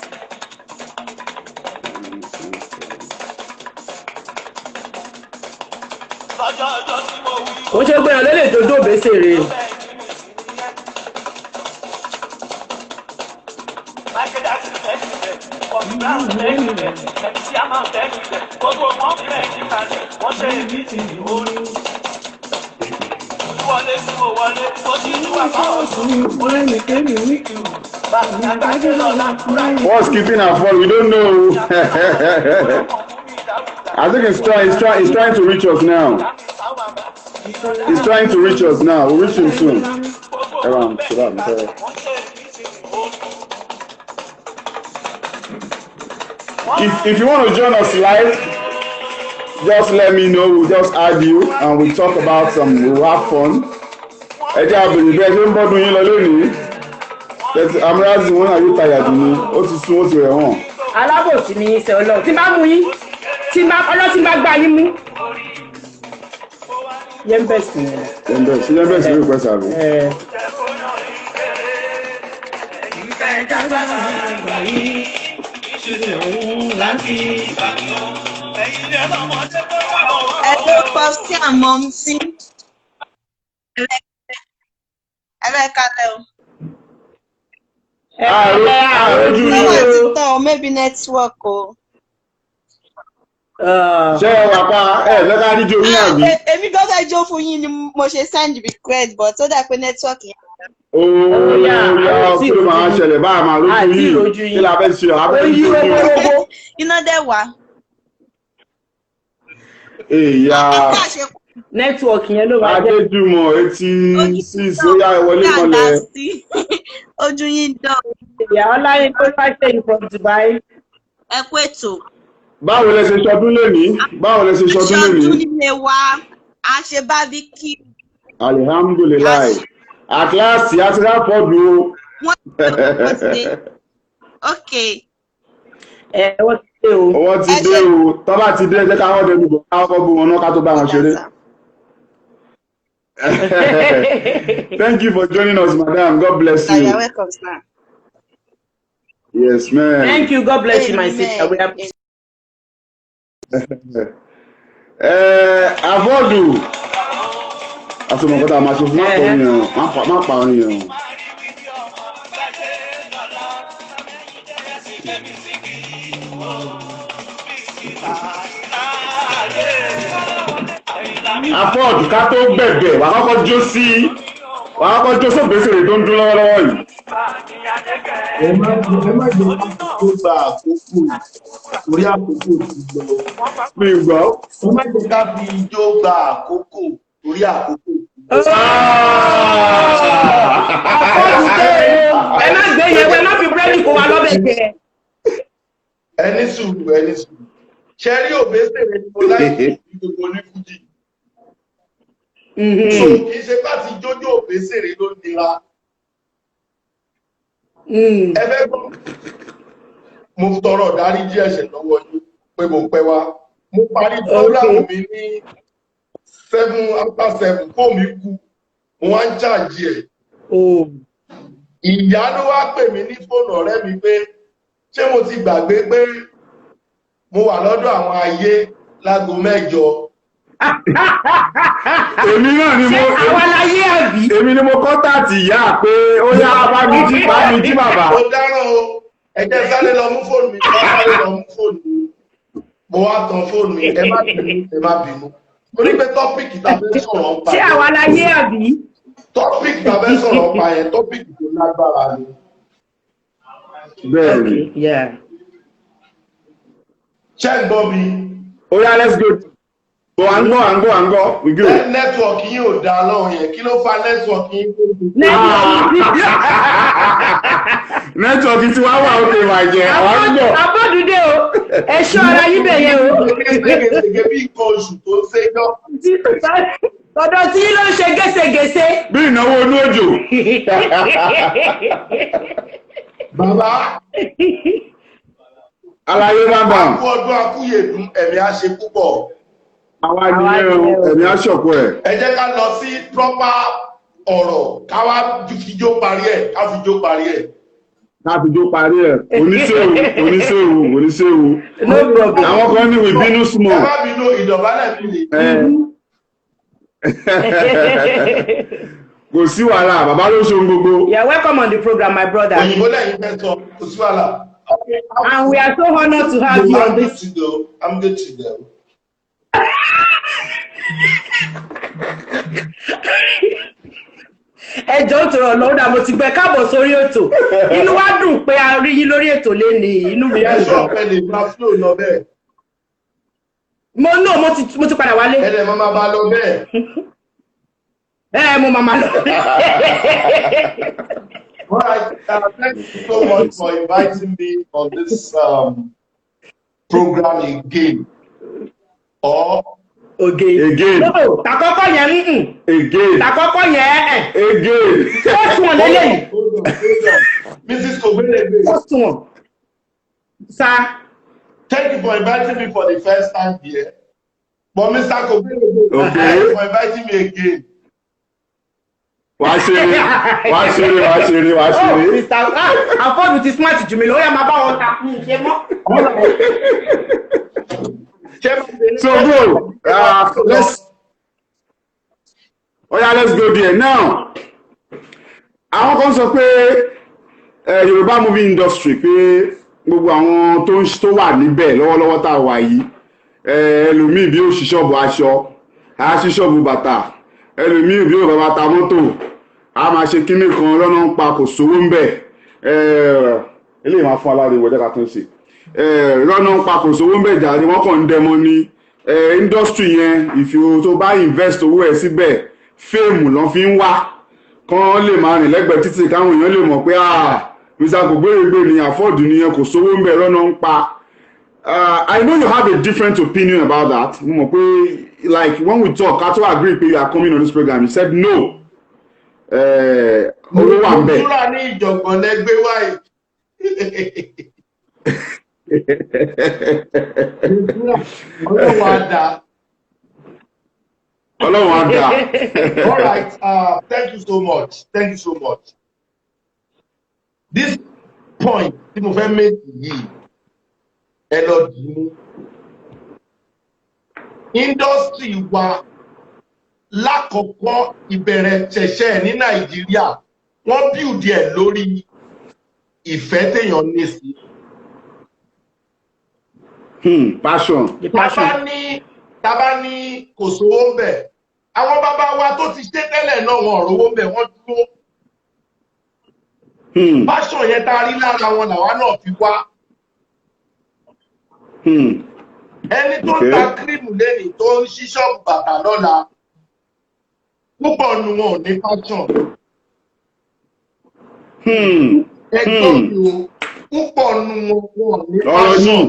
Kò ń ṣe gbéra lélẹ̀ tó dóbe sèré. What's keeping Afod? We don't know. I think he's trying to reach us now. He's trying to reach us now. We'll reach him soon. Around, shut up, sorry. If you want to join us live, just let me know. We'll just add you and we'll talk about some, we'll have fun. Ẹ jẹ́ àbèrè bí ẹ ṣe ń bọ́dún yín lọ lónìí. Amúrázì wọn náà yóò tayà dùn ní, ó ti sún, ó ti rẹ̀ wọ̀n. Alábòsí ni yín sẹ Ọlọ́run. Tí n bá mú yín, tí n bá ọlọ́ tí n bá gbá yín mú. Yẹ́nbẹ̀sì yẹn. Yẹ́nbẹ̀sì, Yẹ́nbẹ̀sì ló request àbí? Ẹ. Hello, Popsi and Momsi. Ẹ kálẹ́ o. Àròjù Ṣé yín wà o. ti tán o? Maybe network o. Ṣé ẹ wà pa ẹ fẹ́ ká díje omi àbí? Èmi gan fẹ́ jó fún yín ni mo ṣe send request, but ó dà pé network yẹn. Ooo yá, yá, àti kí ló máa ìrojú. ṣẹlẹ̀ báyìí máa lójú Àti yìí? ìrojú Kí yín. la fẹ́ ṣe? A Ó fẹ́ yí díje omi. rogbórobó. Iná dẹ̀ wá. Èyà. Network yẹn ló máa jẹ́. Adéjùmọ̀ 86, ó yá, ẹ wọlé mọ́lẹ̀. Ojú yín dán. Ìyá Ọláyínká Fáṣẹyìn from Dubai. Ẹ kú ètò. Báwo lẹ ṣe ṣọdún lónìí? Báwo lẹ ṣe ṣọdún Ṣọdún lónìí? nílé wa, a ṣe barbecue. Alihamdulilayi. At last, a ti rápọ̀dù o. Wọ́n ti dé. Ok. Ẹ wọ́n ti dé o. Ọwọ́ ti Ẹ dé ṣe- o. Tọ́ bá ti dé, ẹ jẹ́ ká wọ́n dẹnu bọ̀, ká kọ́kọ́ bú wọn náà ká tó bá wọn ṣeré. Thank you for joining us, madam. God bless You you. are welcome, sir. Yes, ma'am. Thank you. God bless you, my sister. We Amen. appreciate. Avọ́dù. Àti ọmọ kọ́tà máa ṣe fún má pa orin yẹn o, má pa orin yẹn o. Afọ́ọ̀dù, ká tó bẹ̀bẹ̀, wà á kọ́kọ́ jó sóbèsèrè tó ń dún lọ́wọ́lọ́wọ́ yìí. Ẹ má jẹ́ ká tó gba àkókò torí àkókò ti lọ. Mi gbọ́. Ẹ má jẹ́ ká fi ijó gba àkókò torí àkókò ti lọ. Afọ́ọ̀dù dé o. Ẹ má gbé yẹn wọ, ẹ má fi búrẹ́dì kó wa lọ́bẹ̀ jẹ. Ẹ ní sùúrù, ẹ ní sùúrù. Ṣe rí Òbésèré ni mo láì ní gbogbo onífújì. So kì í ṣe bá ti jójó Òbésèré ló nira. Ẹ fẹ́ gbọ́, mo tọrọ dáríjì ẹ̀ṣẹ̀ lọ́wọ́ yín pé mo pẹ́ wá. Mo parí program mi ní 7:07, fóònù mi kú, mo wá ń charge ẹ̀. Oh. Ìyá ló wá pè mí ní fóònù ọ̀rẹ́ mi pé ṣé mo ti gbàgbé pé mo wà lọ́dọ̀ àwọn ayé láago 8. Èmi náà ni Ṣé mo àwa la yé àbí? Èmi ni mo contact ìyá pé ó yá, bá mi jí, bá mi jí bàbá. Mo dáràn o. Ẹ jẹ́ sáré lọ mú fóònù mi, mo sáré lọ mú fóònù mi, mo wá tan fóònù mi. Ẹ má bínú, ẹ má bínú, torí pé topic tá a fẹ́ sọ̀rọ̀ ń pa Ṣé àwa la yé àbí? Topic tá a fẹ́ sọ̀rọ̀ ń pa yẹn, topic tó lágbára ni. Bẹ́ẹ̀ ni. Okay, yeah. Ṣé ń gbọ́ mi? Ó yá, let's go. Bọ̀ à ń gbọ́, à ń gbọ́, à ń gbọ́. We good. Network yín ò dáa lọ́hùn yẹn. Kí ló fa network yín tó dùn? Network tí wàá wà òkè máa jẹ, àwa ń gbọ́. Abọ́dúndé o, ẹ ṣọ́ ara yín bẹ̀ yẹn o. Ségesège bí nǹkan oṣù tó ń séjọ́. Tọ̀dọ̀ tí yín ló ń ṣe gẹ́sẹ̀gẹ́sẹ̀. Bí ìnáwó inú òjò. Bàbá. Aláyé bàbá. Akú ọdún, akúyèdún, ẹ̀mí á ṣe púpọ̀. Àwa nìyẹn o, ẹ̀mí aṣọ̀kọ ẹ̀. Ẹ jẹ́ ká lọ sí proper ọ̀rọ̀, ká wá fijó parí ẹ̀, ká fijó parí ẹ̀. Láti jó parí ẹ̀, oníṣèwù, oníṣèwù, oníṣèwù. No problem. Àwọn kan ní we bínú Ẹ small. má bínú, ìdọ̀bálẹ̀ mi lè. Kò sí wàhálà, bàbá ló ṣe ohun gbogbo. You are welcome on the program, my brother. Òyìnbó lẹ́yìn fẹ́ sọ, kò sí wàhálà. Okay, And we are so honored to have you I'm on good this. to go. I'm good to go. Ẹ jọ̀ọ́, tó rọ̀ lọ́wọ́ dà, mo ti gbẹ káàbọ̀ sórí ètò. Inú wa dùn pé a rí yín lórí ètò lénìí. Inú mi Ẹ dùn. sọ pé lè gba flow lọ bẹ́ẹ̀. Mo náà mo ti padà wálé. Ẹ dẹ̀ máa bá lọ bẹ́ẹ̀. Ẹ mo máa lọ. All right, thank you so much for inviting me on this program again. Or Oge. Again. No, tàkọ́kọ́ yẹn ń Again. Tàkọ́kọ́ yẹn ẹ̀. Again. First one lélẹ́yìí. Hold on, hold on. Mrs. Kobelebe, First one. Sir. thank you for inviting me for the first time here. But Mr. Kobelebe, thank you for inviting me again. Wàá ṣeré, wàá ṣeré, wàá ṣeré, wàá Oh, ṣeré. Mr. Ah, Afọ́dù ti smart jù mí lọ, ó yá, máa bá wọn ta kún un ṣe mọ́. So bro, let's oh yeah, let's go there now. Àwọn kan sọ pé Yorùbá movie industry, pé gbogbo àwọn tó ń tó wà níbẹ̀ lọ́wọ́lọ́wọ́ tá a wà yìí, ẹlòmíì bí ó ṣí ṣọ́ọ̀bù aṣọ, á ṣí ṣọ́ọ̀bù bàtà, ẹlòmíì bí ó bàbá ta mọ́tò, á máa ṣe kíní kan lọ́nà ń pa, kò sówó ń bẹ̀. Eléyìí máa fún aláriwo, ẹ̀jẹ̀ ká tún ṣe lọ́nà ń pa, kò sówó ń bẹ̀ jàre, wọ́n kàn ń dẹmọ ní. Industry yẹn, if you tó bá invest owó ẹ̀ síbẹ̀, fame ló fi ń wá, kán lè máa rìn lẹ́gbẹ̀ẹ́ títì, káwọn èèyàn lè mọ̀ pé, ah, Mr. Kògbérègbè ni afford nìyẹn, kò sówó ń bẹ̀, lọ́nà ń pa. I know you have a different opinion about that. Mo mọ̀ pé, like, when we talk, ká tó agree pé you are coming on this program, you said no. Owó wà ń bẹ̀. Túra ní ìjọ̀gbọ̀n lẹ́gbẹ́ wáyé. Ọlọ́run á dá. Ọlọ́run á dà. All right, thank you so much, thank you so much. This point tí mo fẹ́ make yìí, ẹ lọ dì í mú. Industry wa lákọ̀ọ́kọ́, ìbẹ̀rẹ̀ ṣẹ̀ṣẹ̀ ní Nàìjíríà, wọ́n build ẹ̀ lórí ìfẹ́ téèyàn ní sí. Passion. The passion. Tábà ní kò sówó ń bẹ̀. Àwọn bàbá wa tó ti ṣe tẹ́lẹ̀ náà, wọn ò rówó ń bẹ̀, wọ́n dúró. Passion yẹn tá a rí lára wọn làwa náà fi wá. Ẹni tó ń ta cream lẹ́nìí, tó ń ṣí ṣọ́ọ̀bù bàtà lọ́la, púpọ̀ nu wọn ò ní passion. Ẹgbọ́n mi o, púpọ̀ nu wọn ò ní Ọ̀rọ̀ passion.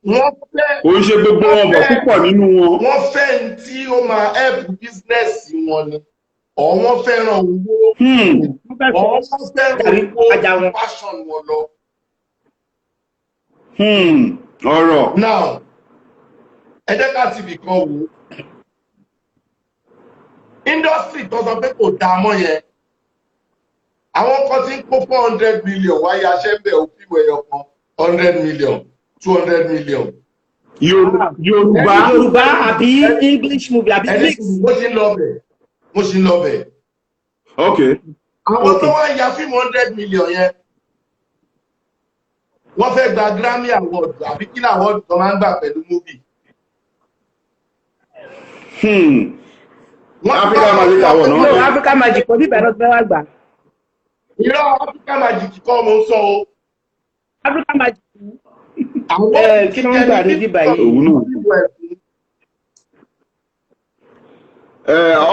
ní Wọ́n fẹ́ kò ń ṣe gbogbo wọn bọ̀, púpọ̀ nínú wọn. Wọ́n fẹ́ ní tí ó máa help business wọn ni, or wọ́n fẹ́ràn owó, Wọ́n fẹ́ or wọ́n fẹ́ràn tàbí owó ajá wọn. passion wọn lọ. Ọ̀rọ̀. Now, ẹ jẹ́ ká ti bìkan wò ó. Industry tó sọ pé kò dáa mọ́ yẹn, àwọn kan ti ń kó 400 million wáyé aṣẹ́ńbẹ̀ òfin ẹ̀yọ kan, 100 million, 200 million. Yorùbá. Yorùbá àbí English movie àbí Ẹni mix? Mo ti ń lọ bẹ̀, mo ti ń lọ bẹ̀. Àwọn tó wá ń ya fíìmù 100 million yẹn, wọ́n fẹ́ gba Grammy Award àbí kí award tó máa ń gbà pẹ̀lú movie. Wọ́n Africa Magic Award No, náà. Africa Magic kò ní ìbẹ̀rẹ̀ náà fẹ́ wá gbà. Irọ́, Africa Magic kọ́ mo ń sọ o. Africa Magic. Àwọn Kí ló ń gbà ní bíbá yìí? Òun náà.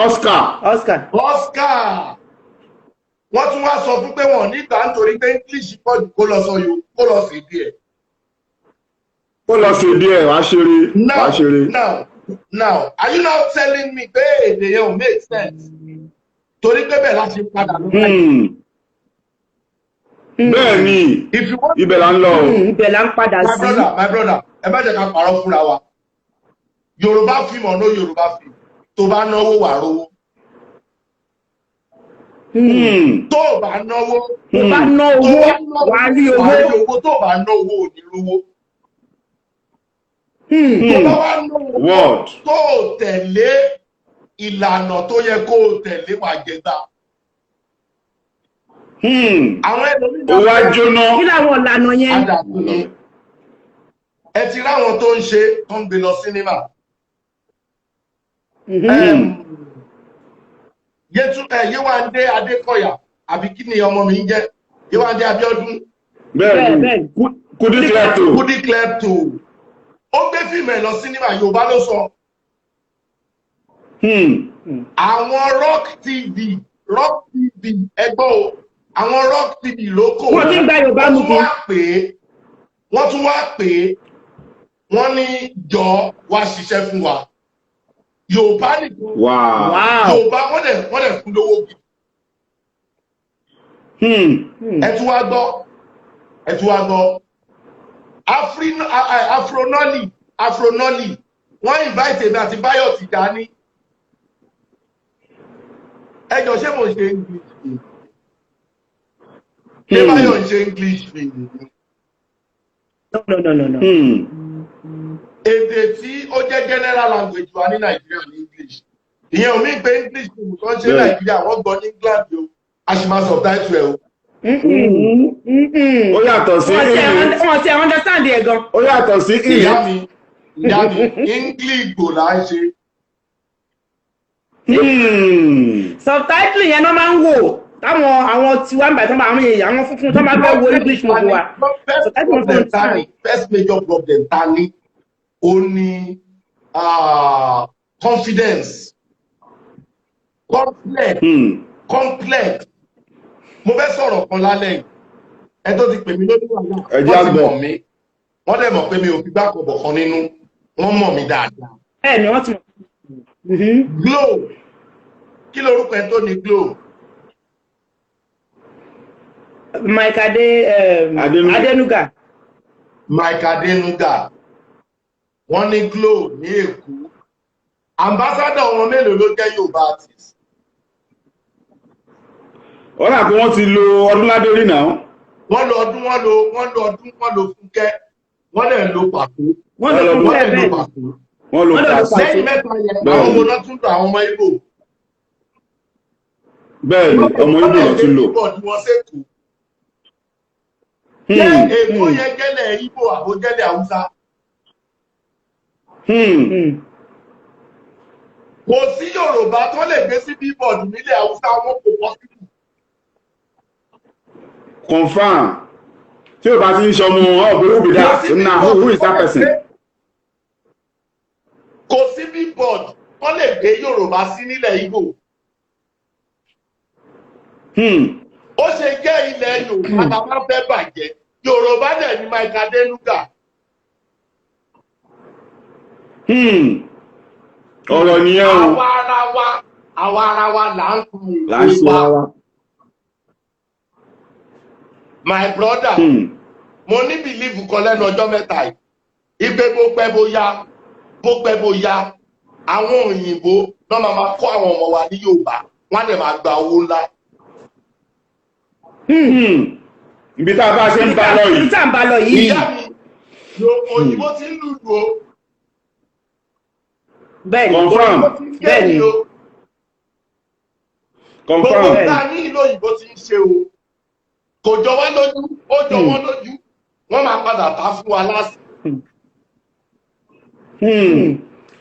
Oscar. Oscar. Oscar, wọ́n tún wá sọ fún pé wọ́n nígbà nítorí pé English pọ̀ jù, kó lọ sọ yòó, kó lọ sí díẹ̀. Ó lọ sí díẹ̀, wàá ṣeré. Now, Wàá ṣeré. now, are you now telling me pé èdè yẹn ò make sense? Torí pé bẹ́ẹ̀ láti padà lọ. Bẹ́ẹ̀ ni. If you want Ibẹ̀ là ń lọ o. Ibẹ̀ là ń padà My sí. brother, my brother, ẹ má jẹ́ ká parọ́ fúnra wa. Yorùbá film or no Yorùbá film, tó bá náwó, wà rówó. Tó o bá náwó, Tó bá ná tó owó, bá náwó, wàá rí wàá rí owó. owó. Tó o bá ná owó, ò ní rówó. Tó bá wá ná owó, Word. tó o tẹ̀lé ìlànà tó yẹ kó o tẹ̀lé, wà jẹta. Àwọn ẹlòmíràn Owó á jóná. Kí làwọn ìlànà yẹn? Àdàkùn ni. Ẹ ti ráwọn tó ń ṣe, tó ń gbé lọ sínímà. Yéwándé Adékọ̀yà, àbí kí ni ọmọ mi ń jẹ́, Yéwándé Abíọ́dún. Bẹ́ẹ̀ ni. Bẹ́ẹ̀. Kudi Klepto. Kudi Klepto, ó gbé fíìmù ẹ̀ lọ sínímà, Yorùbá ló sọ. Àwọn Rock TV, Rock TV, ẹgbọ́n o, àwọn Rock TV ló kò. Wọ́n ti ń gba Yorùbá Wọ́n tún movie. wá pè é, wọ́n tún wá pè é, wọ́n ní jọ wá ṣiṣẹ́ fún wa, Yorùbá nìkan. Yorùbá, wọ́n dẹ̀ fún lówó gidi. Ẹ tún wá gbọ́, ẹ tún wá gbọ́, Afronoli, Afronoli, wọ́n invite èmi àti Báyọ̀ Tìjání. Ẹ jọ, ṣé mo ṣe English film? Ṣé Báyọ̀ ń ṣe English film? No, no, no, no, no. Èdè tí ó jẹ́ general language wa ní Nàìjíríà ní English. Ìyẹn ò mí pé English film tó ń ṣe Nàìjíríà, wọ́n gbọ́ ní England o, a sì máa subtitle ẹ̀ o. Ó yàtọ̀ sí Wọ́n ti English. Wọ́n ti understand ẹ̀ gan. Ó yàtọ̀ sí Ìyá English. mi, ìyá mi, English gbò là ń ṣe. Subtitle yẹn náà máa ń wò, táwọn àwọn tiwa ń bàtí wọn bá àwọn èèyàn, àwọn funfun tó máa fẹ́ wo English movie wa. First Subtitle wọn problem fẹ́ ta ni, first major problem ta ni, ó ní Confidence, complex, complex. Mo fẹ́ sọ̀rọ̀ kan lálẹ́ yìí. Ẹ tó ti pè mí lórí wàhálà, Ẹ jẹ́ wọ́n ti àgbọ̀. mọ̀ mí, wọ́n dẹ̀ mọ̀ pé mi ò fi gbàkọ̀bọ̀ kan nínú. Wọ́n mọ̀ mí dáadáa. Bẹ́ẹ̀ ni, wọ́n ti mọ̀. Glo, kí lorúkọ ẹ tó ní Glo? Mike Ade Adenuga. Adenuga. Mike Adenuga. Wọ́n ní Glo ní Èkó. Ambassador wọn, mélòó ló jẹ́ Yorùbá artist? Wọ́n rà pé wọ́n ti lo Ọdúnládé rí náà. Wọ́n lo ọdún, wọ́n lo ọdún, wọ́n lo Fúnkẹ́, wọ́n dẹ̀ lo Pàtó. Wọ́n lọ Wọ́n lọ fún Wọ́n dẹ̀ lo bẹ́ẹ̀. Pàtó. Wọ́n lo Wọ́n lọ Pàṣẹ. Lẹ́yìn mẹ́ta yẹn, Bẹ́ẹ̀ni. àwọn ọmọ náà tún lo àwọn ọmọ Ìgbò. Bẹ́ẹ̀ ni, ọmọ Ìgbò ló tún lò. Wọ́n dẹ̀ wọn sẹ́kọ̀ọ́. Ṣé Èkó yẹn jẹ́lẹ̀ Ìgbò àbó jẹ́lẹ̀ Haúsá? Kò sí Yorùbá tó lè gbé sí billboard nílẹ̀ Haúsá wọn, kò possible. Confirm. Tí o bá ti ń sọmọ ọ pé who be that? Kò sí Na who is that person? Kò sí billboard tó lè gbé Yorùbá sí nílẹ̀ Ìgbò. Ó ṣe jẹ́ ilẹ̀ Yorùbá tá a bá fẹ́ bàjẹ́? Yorùbá dẹ̀ ní Mike Adenuga. Ọ̀rọ̀ nìyẹn o. Àwa ara wa là ń kun Là ń ṣe wa. wa. My brother, mo ní belief kan lẹ́nu ọjọ́ mẹ́ta yìí ipe bó pẹ́ bó yá, bó pẹ́ bó yá, àwọn òyìnbó náà máa kọ́ àwọn ọmọ wa ní Yorùbá, wọ́n á dẹ̀ máa gba owó ńlá. Ibi tá a bá ṣe ń bá lọ Ibi yìí. tá à ń bá lọ yìí. Ìyá mi, òyìnbó ti ń lùlù o. Bẹ́ẹ̀ ni. Confirm. Òyìnbó ti ń kéwì o. Gbogbo Confirm. tá a ní ìlú òyìnbó ti ń ṣe o. Kò jọ wá lójú, ó jọ wọ́n lójú. Wọ́n máa padà ta fún wa lásìkò.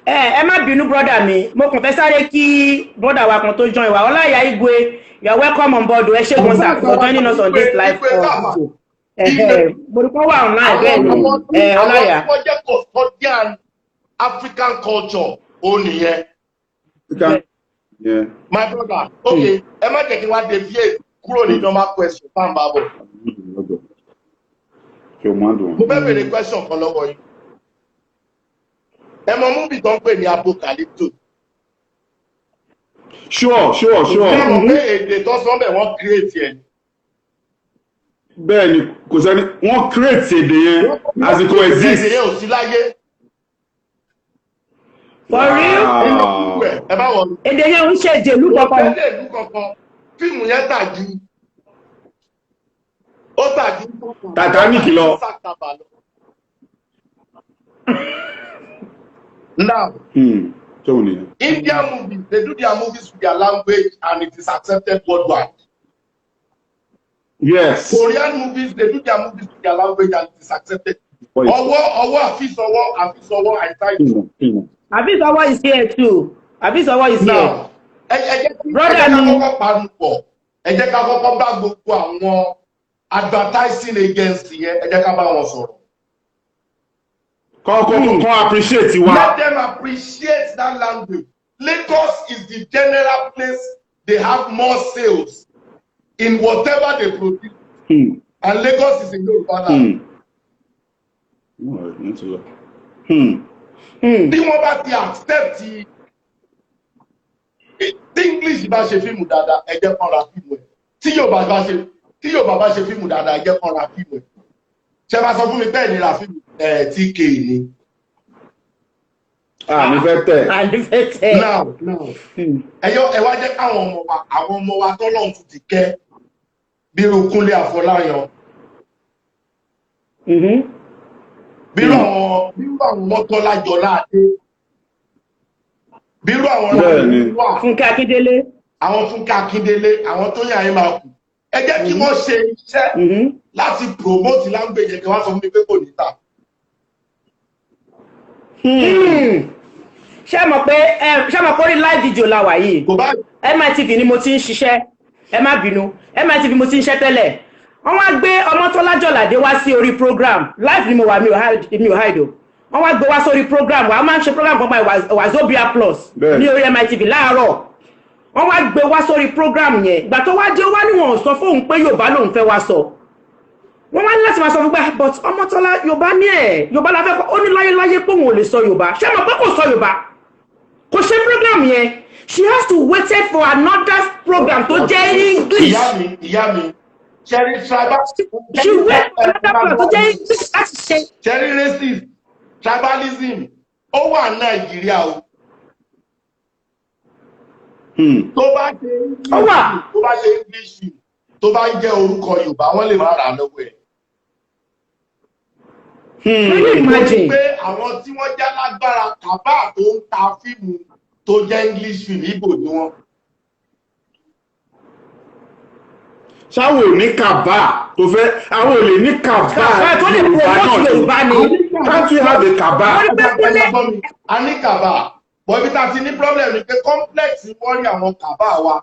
Ẹ má bínú, brother mi, mo kàn fẹ́ sáré kí brother wa kan tó join wa, Ọláìyá Igwe. You are welcome on board o. Ẹ ṣé gan sir for joining us on this live video. Mo rí kọ́ wà online. Bẹ́ẹ̀ ni, ẹ Àwọn Ọláìyá. tí wọ́n jẹ́ custodian African culture ó nìyẹn. My brother, okay, ẹ má jẹ́ kí wá deviate kúrò ní normal question tá à ń bá bọ̀. Kí o máa dùn. Mo fẹ́ béèrè question kan lọ́wọ́ yín. Ẹ mọ movie tó ń pè ní Apocalypto? Sure. Ṣé mọ̀ pé èdè tó sọ bẹ̀, wọ́n create ẹ̀? Bẹ́ẹ̀ ni, kò sẹ́ni, wọ́n create èdè yẹn, àsìkò exist. Èdè yẹn ò sí láyé. For real? Wow. Ẹ bá wọ̀. Èdè yẹn ń ṣe èdè ìlú kankan. Tẹ́lẹ̀ ìlú kankan. Fíìmù yẹn tà ju, ó tà ju Titanic lọ. Sàkàbà lọ. Now, Tóun nìyẹn. Indian movies, they do their movies with their language and it is accepted worldwide. Korean movies, they do their movies with their language and it is accepted. Ọwọ́ àfisọwọ́ àfisọwọ́ àìsàn. Abisowo is here too. Abisowo is here. Now, ẹ jẹ́ kí ẹ Brother jẹ́ ká mi. kọ́kọ́ panu pọ̀. Ẹ jẹ́ ká kọ́kọ́ bá gbogbo àwọn advertising agency yẹn, ẹ jẹ́ ká bá wọn sọ̀rọ̀. Kọ́ appreciate wa. Let them appreciate that language. Lagos is the general place they have more sales in whatever they produce. And Lagos is in Yoruba land. Bí wọ́n bá ti accept, tí English bá ṣe fíìmù dáadáa, ẹ jẹ́ kán ra fíìmù ẹ̀. Tí Yorùbá bá ṣe fíìmù dáadáa, ẹ jẹ́ kán ra fíìmù ẹ̀. Ṣé bá sọ fún mi bẹ́ẹ̀ ni ra fíìmù ẹ̀ TK ni? Ah, mi fẹ́ tẹ̀. Ànífẹ́ tẹ̀. Now, ẹ yọ, ẹ wá jẹ́ káwọn ọmọ wa, àwọn ọmọ wa tọ́lọ́run tún ti kẹ́, bí irú Kúnlé Àfọláyàn, bí irú àwọn Mọ́tọ́lá Jọládé, bí irú àwọn Bẹ́ẹ̀ni. wà Fúnkẹ́ Akíndélé. Àwọn Fúnkẹ́ Akíndélé, àwọn tó yàn yín máa kù, ẹ jẹ́ kí wọ́n ṣe iṣẹ́ láti promote language yẹn, kí wọ́n sọ fún mi pé kò ní tà. Ṣé mọ̀ pé orí live video la wà yìí? Kò bá MITV ni mo ti ń ṣiṣẹ́. Ẹ má bínú, MITV mo ti ń ṣiṣẹ́ tẹ́lẹ̀. Wọ́n wá gbé Ọmọ́tọ́lá Jọ̀ládé wá sí orí program. Live ni mo wà, mi ò hide o. Wọ́n wá gbé wá sórí program wa. A máa ń ṣe program kan báyìí, Wazobia Plus, ní orí MITV láàárọ̀. Wọ́n wá gbé wá sórí program yẹn. Ìgbà tó wá dé, ó wá ní wọn ò sọ fóun pé Yorùbá lòun fẹ́ wá sọ. Wọ́n wá ní láti máa sọ fún pé, "But Ọmọ́tọ́lá, Yorùbá ní ẹ̀, Yorùbá la fẹ́ kọ́." Ó ní láyéláyé pé òun ò lè sọ Yorùbá. Ṣé mo pé kò sọ Yorùbá, kò ṣe program yẹn. She has to waited for another program tó jẹ́ English. Ìyá mi, ìyá mi, ṣẹ́rí tribal. She wait for another program tó jẹ́ English láti ṣe. Ṣẹ́rí racist tribalism, ó wà Nàìjíríà o. Tó bá ṣe Ó wà. Tó bá ṣe English, tó bá ń jẹ́ orúkọ Yorùbá, wọ́n lè má rà á lọ́wọ́ ẹ̀. Can you imagine? Pé àwọn tí wọ́n já lágbára kàbá tó ń ta fíìmù tó jẹ́ English film, Ìgbò ni wọ́n. Ṣáwọn ò ní kàbá tó fẹ́, àwọn ò lè ní kàbá. Kàbá tó lè promote Yorùbá ni. Can't we have a kàbá? Wọ́n ní pé kúnlẹ̀. A ní kàbá, bọ̀ ibi tá a ti ní problem ni pé complex wọ́n rí àwọn kàbá wa.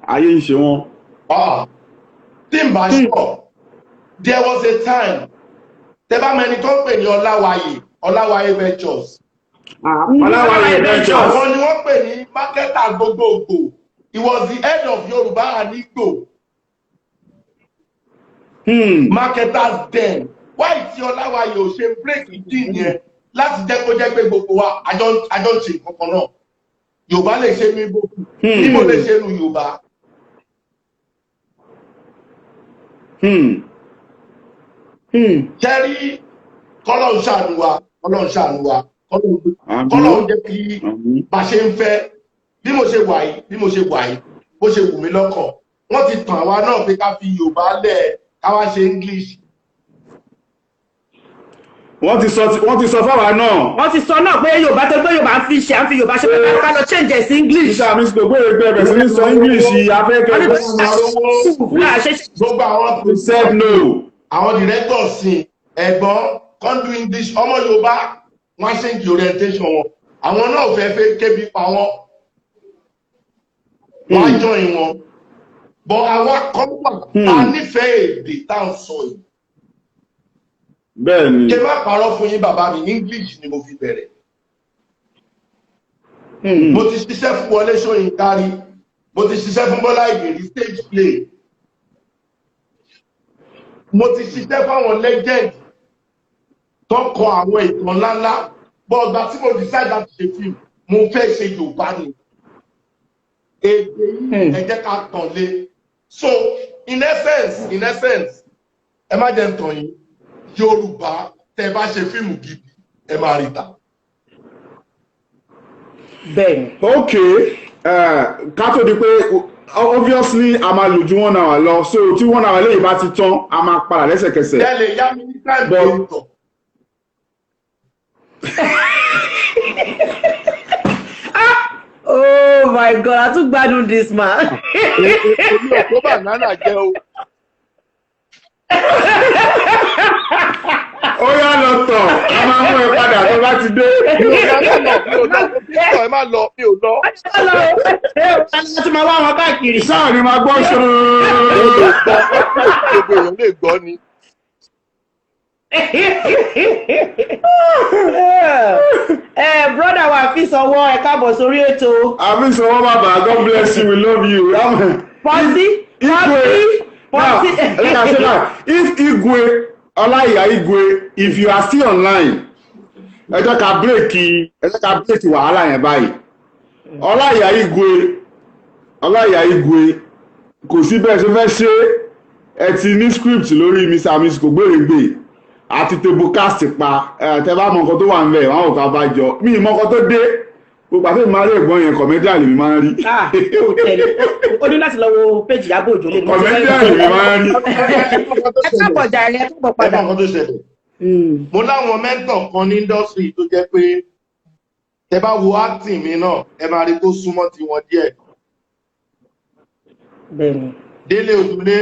Ayé ń ṣe wọn. Ah, tí n bá ṣọ, there was a time, tẹ bá mẹni tó ń pè ní Ọláwayè, Ọláwayè Ventures. Ọláwayé Ventures. Àwọn ni wọ́n pè ní marketer gbogbogbò. He was the head of Yorùbá and Igbo marketers then. Why tí Ọláwayè ò ṣe break deal yẹn láti jẹ́ kó jẹ́ pé gbogbo wa àjọ ń ṣe nǹkan kan náà? Yorùbá lè ṣe ní Igbo, Igbo lè ṣe nu Yorùbá. Ṣẹ́rí, kọ́lọ́un ṣàánú wa, kọ́lọ́un ṣàánú wa, Àmín. kọ́lọ́un jẹ́ kí Àmín. bá ṣe ń fẹ́. Bí mo ṣe wà yìí, bí mo ṣe wà yìí, bó ṣe wù mí lọ́kàn, wọ́n ti tàn àwa náà pé ká fi Yorùbá lẹ̀, ká wá ṣe English. Wọ́n ti sọ fáwa náà. Wọ́n ti sọ náà pé Yorùbá tó gbé Yorùbá ń fi ṣe, à ń fi Yorùbá ṣe, pé ká lọ change ẹ̀ sí English. Iṣẹ́ àmì gbogbo ẹgbẹ́ bẹ̀rẹ̀ sí ní sọ English afẹ́kẹ́. Wọ́n ní Arówó. ṣe Gbogbo àwọn We said no. àwọn directors sin ẹ̀gbọ́n kan do English, ọmọ Yorùbá wọ́n á change orientation wọn. Àwọn náà fẹ́ fẹ́ kébi pa wọ́n, wọ́n á join wọn, but àwa kan wà tá a nífẹ̀ẹ́ èdè tá à ń sọ yìí. Bẹ́ẹ̀ ni. Kí n má parọ́ fún yín, bàbá mi, English ni mo fi bẹ̀rẹ̀. Mo ti ṣiṣẹ́ fún Wọlé Ṣóyínká rí, mo ti ṣiṣẹ́ fún Bọ́lá Ìgè rí, stage play. Mo ti ṣiṣẹ́ fáwọn legend tó kọ àwọn ìtàn ńláńlá, bọ́ ọgbà tí mo decide láti ṣe fíìmù, mo fẹ́ ṣe Yorùbá ni. Èdè yìí, ẹ jẹ́ ká tàn lé. So in essence, ẹ má jẹ́ ń tàn yín, Yorùbá, tẹ́ bá ṣe fíìmù gidi, ẹ máa rí ta. Bẹ́ẹ̀. Ok, ká tó di pé obviously a máa lò ju one hour lọ, so tí one hour lẹ́yìn bá ti tán, a máa padà lẹ́sẹ̀kẹsẹ̀. Ẹ lè yá mi ní time tó ń tọ̀. Oh my God, a tún gbádùn this man. Èmi ò kó banana jẹ o. Ó yá, lọ tọ̀, a máa mú ẹ padà tó bá ti dé. Mi ò yá, má lọ, mi ò lọ, mo ẹ má lọ, mi ò lọ. A tún máa wá wọn káàkiri. Sáà ni máa gbọ́ ṣòro. Ẹ lè gbọ́, gbogbo èèyàn lè gbọ́ ni. Ẹ brother wa fi sọwọ́, ẹ káàbọ̀ sórí ètò. Àbí sọwọ́ bàbá, God bless you, we love you. Pọ́sí. Igwe. Now, Pọ́sí. like I said now, if Igwe, Ọláìyá Igwe, if you are still online, ẹ jẹ́ ká break, ẹ jẹ́ ká break wàhálà yẹn báyìí. Ọláìyá Igwe, Ọláìyá Igwe, kò sí bẹ́ẹ̀ ṣe fẹ́ ṣe, ẹ ti ní script lórí Mr. and Mrs. Kògbérègbè àti table cast pa ẹ. Tẹ bá mọ nǹkan tó wà ń bẹ̀, wọn ò ká bá jọ mí mọ nǹkan tó dé. Gbogbo àti ìmọ̀ àárẹ̀ ẹ̀gbọ́n yẹn, comedian lèmi máa ń rí. Ah, ó tẹ̀lé, ó ní láti lọ wo péjì Ìyábọ̀ Òjó lé. Comedian lèmi máa ń rí. Ẹ káàbọ̀ jàre, ẹ túbọ̀ Ẹ mọ padà. nǹkan tó ṣẹlẹ̀. Mo láwọn mentor kan ní industry tó jẹ́ pé tẹ bá wo acting mi náà, ẹ máa rí kó súnmọ́ tiwọn díẹ̀. Bẹ́ẹ̀ni. Délé Òdúlé,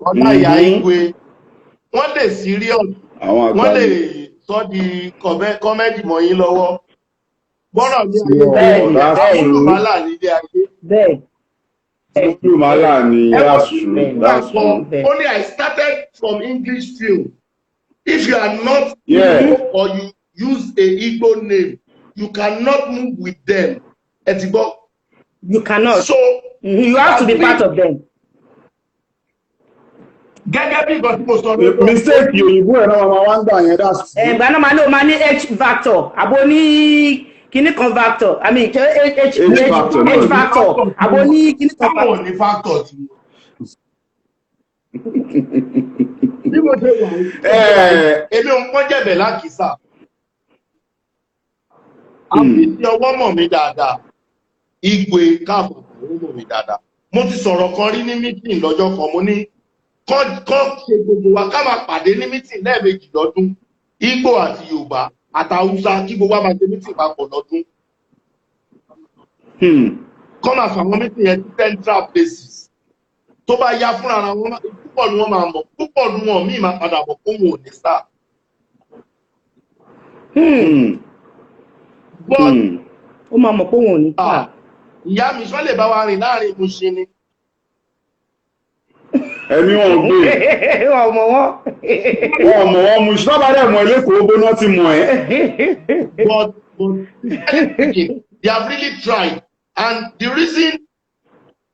Ọláìyá Igwe, wọ́n lè serious, Àwọn àgbà wọ́n lè ni. sọ di comedy mọ́ yín lọ́wọ́ gbọ́dọ̀ ní ayé. Bẹ́ẹ̀ni. That's true. Olùbálà nílé ayé. Bẹ́ẹ̀. Olùmọ̀lá ni, that's true, Bẹ́ẹ̀ni. that's true. Bẹ́ẹ̀. Ó ní, "I started from English film." If you are not Igbo or you use a Igbo name, you cannot move with them. Ẹ ti gbọ́. You cannot. So You have to be part of them. Gẹ́gẹ́ bí nǹkan tí mo sọ lórí Mistake òyìnbó ẹ̀ náà máa wá ń gbà yẹn, that's Ẹ̀gbá náà máa ní o máa ní H factor, àbò ní kinní kan factor, I mean H H H factor, H náà. factor, àbò ní kinní kan Táwọn ò factor. ní factor tí wọn. Bí mo ṣe wà yìí, èmi ò ń pọ́n jẹ̀bẹ̀ lákìsà. Àfi tí ọwọ́ mọ̀ mí dáadáa, igwe káàbọ̀ ó mọ̀ mí dáadáa. Mo ti sọ̀rọ̀ kan rí ní meeting lọ́jọ́ kan, mo ní kán ṣe gbogbo wa ká máa pàdé ní meeting lẹ́ẹ̀mejì lọ́dún, Ìgbò àti Yorùbá àtàwùsá, kí gbogbo wa máa ṣe meeting papọ̀ lọ́dún. Kọ́ máa fà àwọn meeting yẹn sí central places. Tó bá yá fúnra ara wọn, púpọ̀ ni wọ́n máa mọ̀, púpọ̀ ni wọn míì máa padà bọ̀ kó wọn ò ní sáà. But Ó máa mọ̀ pé òun ò ní ah, ìyá mi sọ lè bá wa rìn láàrin Mushin ni. Ẹ̀mí wọn ò gbé. Ọmọ wọn. Wọn ò mọ̀ wọn mú iṣẹ́ bá dẹ̀ mọ̀ ilé-ìkó gbóná ti mọ̀ ẹ́. But they have really tried, and the reason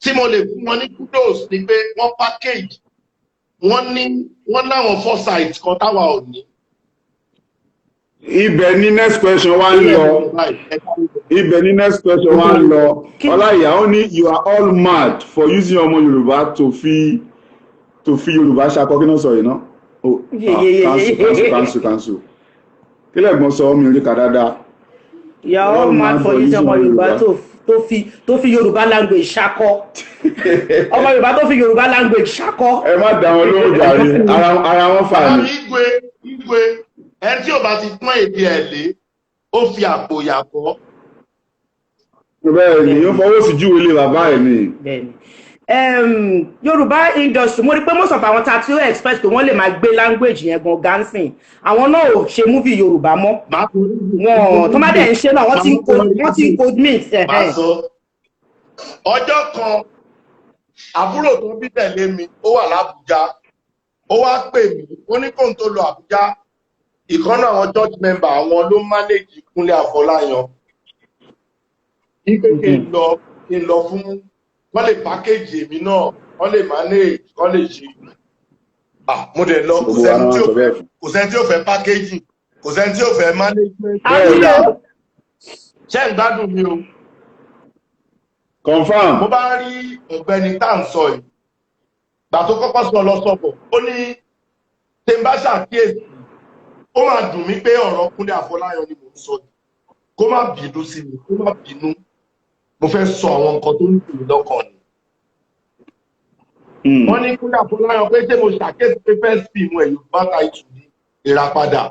tí mo lè fún wọn ní kudos ni pé wọ́n package, wọ́n ní wọ́n láwọn foresight kan táwa ò ní. Ibẹ̀ ni next question wa ń lọ. Ibẹ̀ ni next question wa ń lọ. Ọláìyá, ó ní you are all mad for using ọmọ Yorùbá to fi Yorùbá ṣakọ. Kí náà sọ yìí ná? Oh, ah, cancel, cancel, cancel, cancel. Kí lẹ́gbọ́n sọ? Mi ò rí ka dáadáa. You are all mad for using ọmọ Yorùbá tó fi Yorùbá language ṣakọ, ọmọ Yorùbá tó fi Yorùbá language ṣakọ. Ẹ má dá wọn lóhùn jàre, ara wọn fà Bàbá ní. mi, Igwe, Igwe, ẹni tí ò bá ti pọ́n èdè ẹ̀ lé, ó fi àpò yàkọ́. Bẹ́ẹ̀ ni, ó fọwọ́ sí júwe ilé bàbá ẹ̀ ni. Bẹ́ẹ̀ni. Yorùbá industry, mo rí pé most of àwọn tattoo expect pé wọ́n lè máa gbé language yẹn gan gansin, àwọn náà ò ṣe movie Yorùbá mọ́. Máa Wọn tó má dẹ̀ ń ṣe náà, wọ́n ti ń code mix. Máa sọ ọjọ́ kan, àbúrò tó bí tẹ̀lé mi, ó wà lábújá, ó wá pè mí, ó ní kóun tó lọ Àbújá, ìkànnì àwọn church member àwọn ló manage Kúnlé Àfọláyàn, wípé kí n lọ fún wọ́n lè package èmi náà, wọ́n lè manage, wọ́n lè ṣe. Ah, mo dẹ̀ lọ, kò Gbogbo wa sẹ́ni náà tí ò sọ bẹ́ẹ̀ fún. kò sẹ́ni tí ò fẹ́ packaging, kò sẹ́ni tí ò fẹ́ management. Bẹ́ẹ̀ ni. Ṣé ń gbádùn mi o? Confam. Mo bá rí ọ̀gbẹ́ni tá à ń sọ yìí, gbà tó kọ́kọ́ sọ lọ sọ̀bọ̀, ó ní tí n bá ṣàkíyèsí, ó máa dùn mí pé ọ̀rọ̀ Kúnlé Àfọláyàn ni mò ń sọ yìí, kó má bínú sí mi, kó má bínú, mo fẹ́ sọ àwọn nǹkan tó ń dùn mí lọ́kàn ni. Wọ́n ní Kúnlé Àfọláyàn pé ṣé mo ṣàkíyèsí pé first film ẹ̀, Yorùbá title ní Ìràpadà.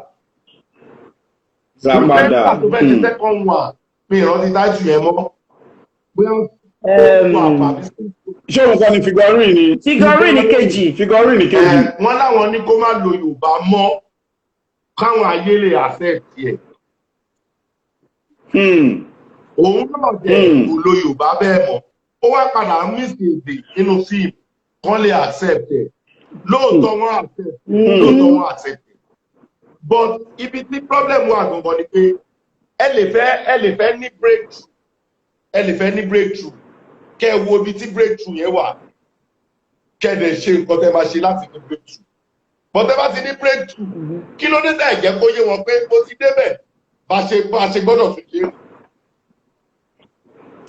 Ìràpadà. Tó fẹ́ ṣe second one, mi ìrántí title yẹn mọ́, bóyá Ṣé òun kọ́ ni figurine ni? Figurine kejì. Figurine kejì. Wọ́n láwọn ní kó má lo Yorùbá mọ́ káwọn ayé lè accept ẹ̀. Òun náà jẹ́ kò lo Yorùbá bẹ́ẹ̀ mọ́, ó wá padà mix èdè nínú fíìmù kán lè accept ẹ̀. Lóòótọ́ wọ́n accept, lóòótọ́ wọ́n accept ẹ̀, but ibi tí problem wà gangan ni pé ẹ lè fẹ́ ní breakthrough, ẹ lè fẹ́ ní breakthrough, kẹ́ ẹ wo ibi tí breakthrough yẹn wà, kẹ́ ẹ dẹ̀ ṣe nǹkan tẹ́ máa ṣe láti ní breakthrough. But tẹ́ bá ti ní breakthrough, kí ló dé tẹ́ ẹ̀ jẹ́ kó yé wọn pé mo ti débẹ̀, bá ṣe gbọ́dọ̀ tún ṣe?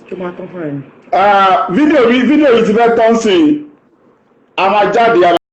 Kí máa tán fún ẹ. Ah, fídíò yìí ti fẹ́ tán sí i, a máa jáde, a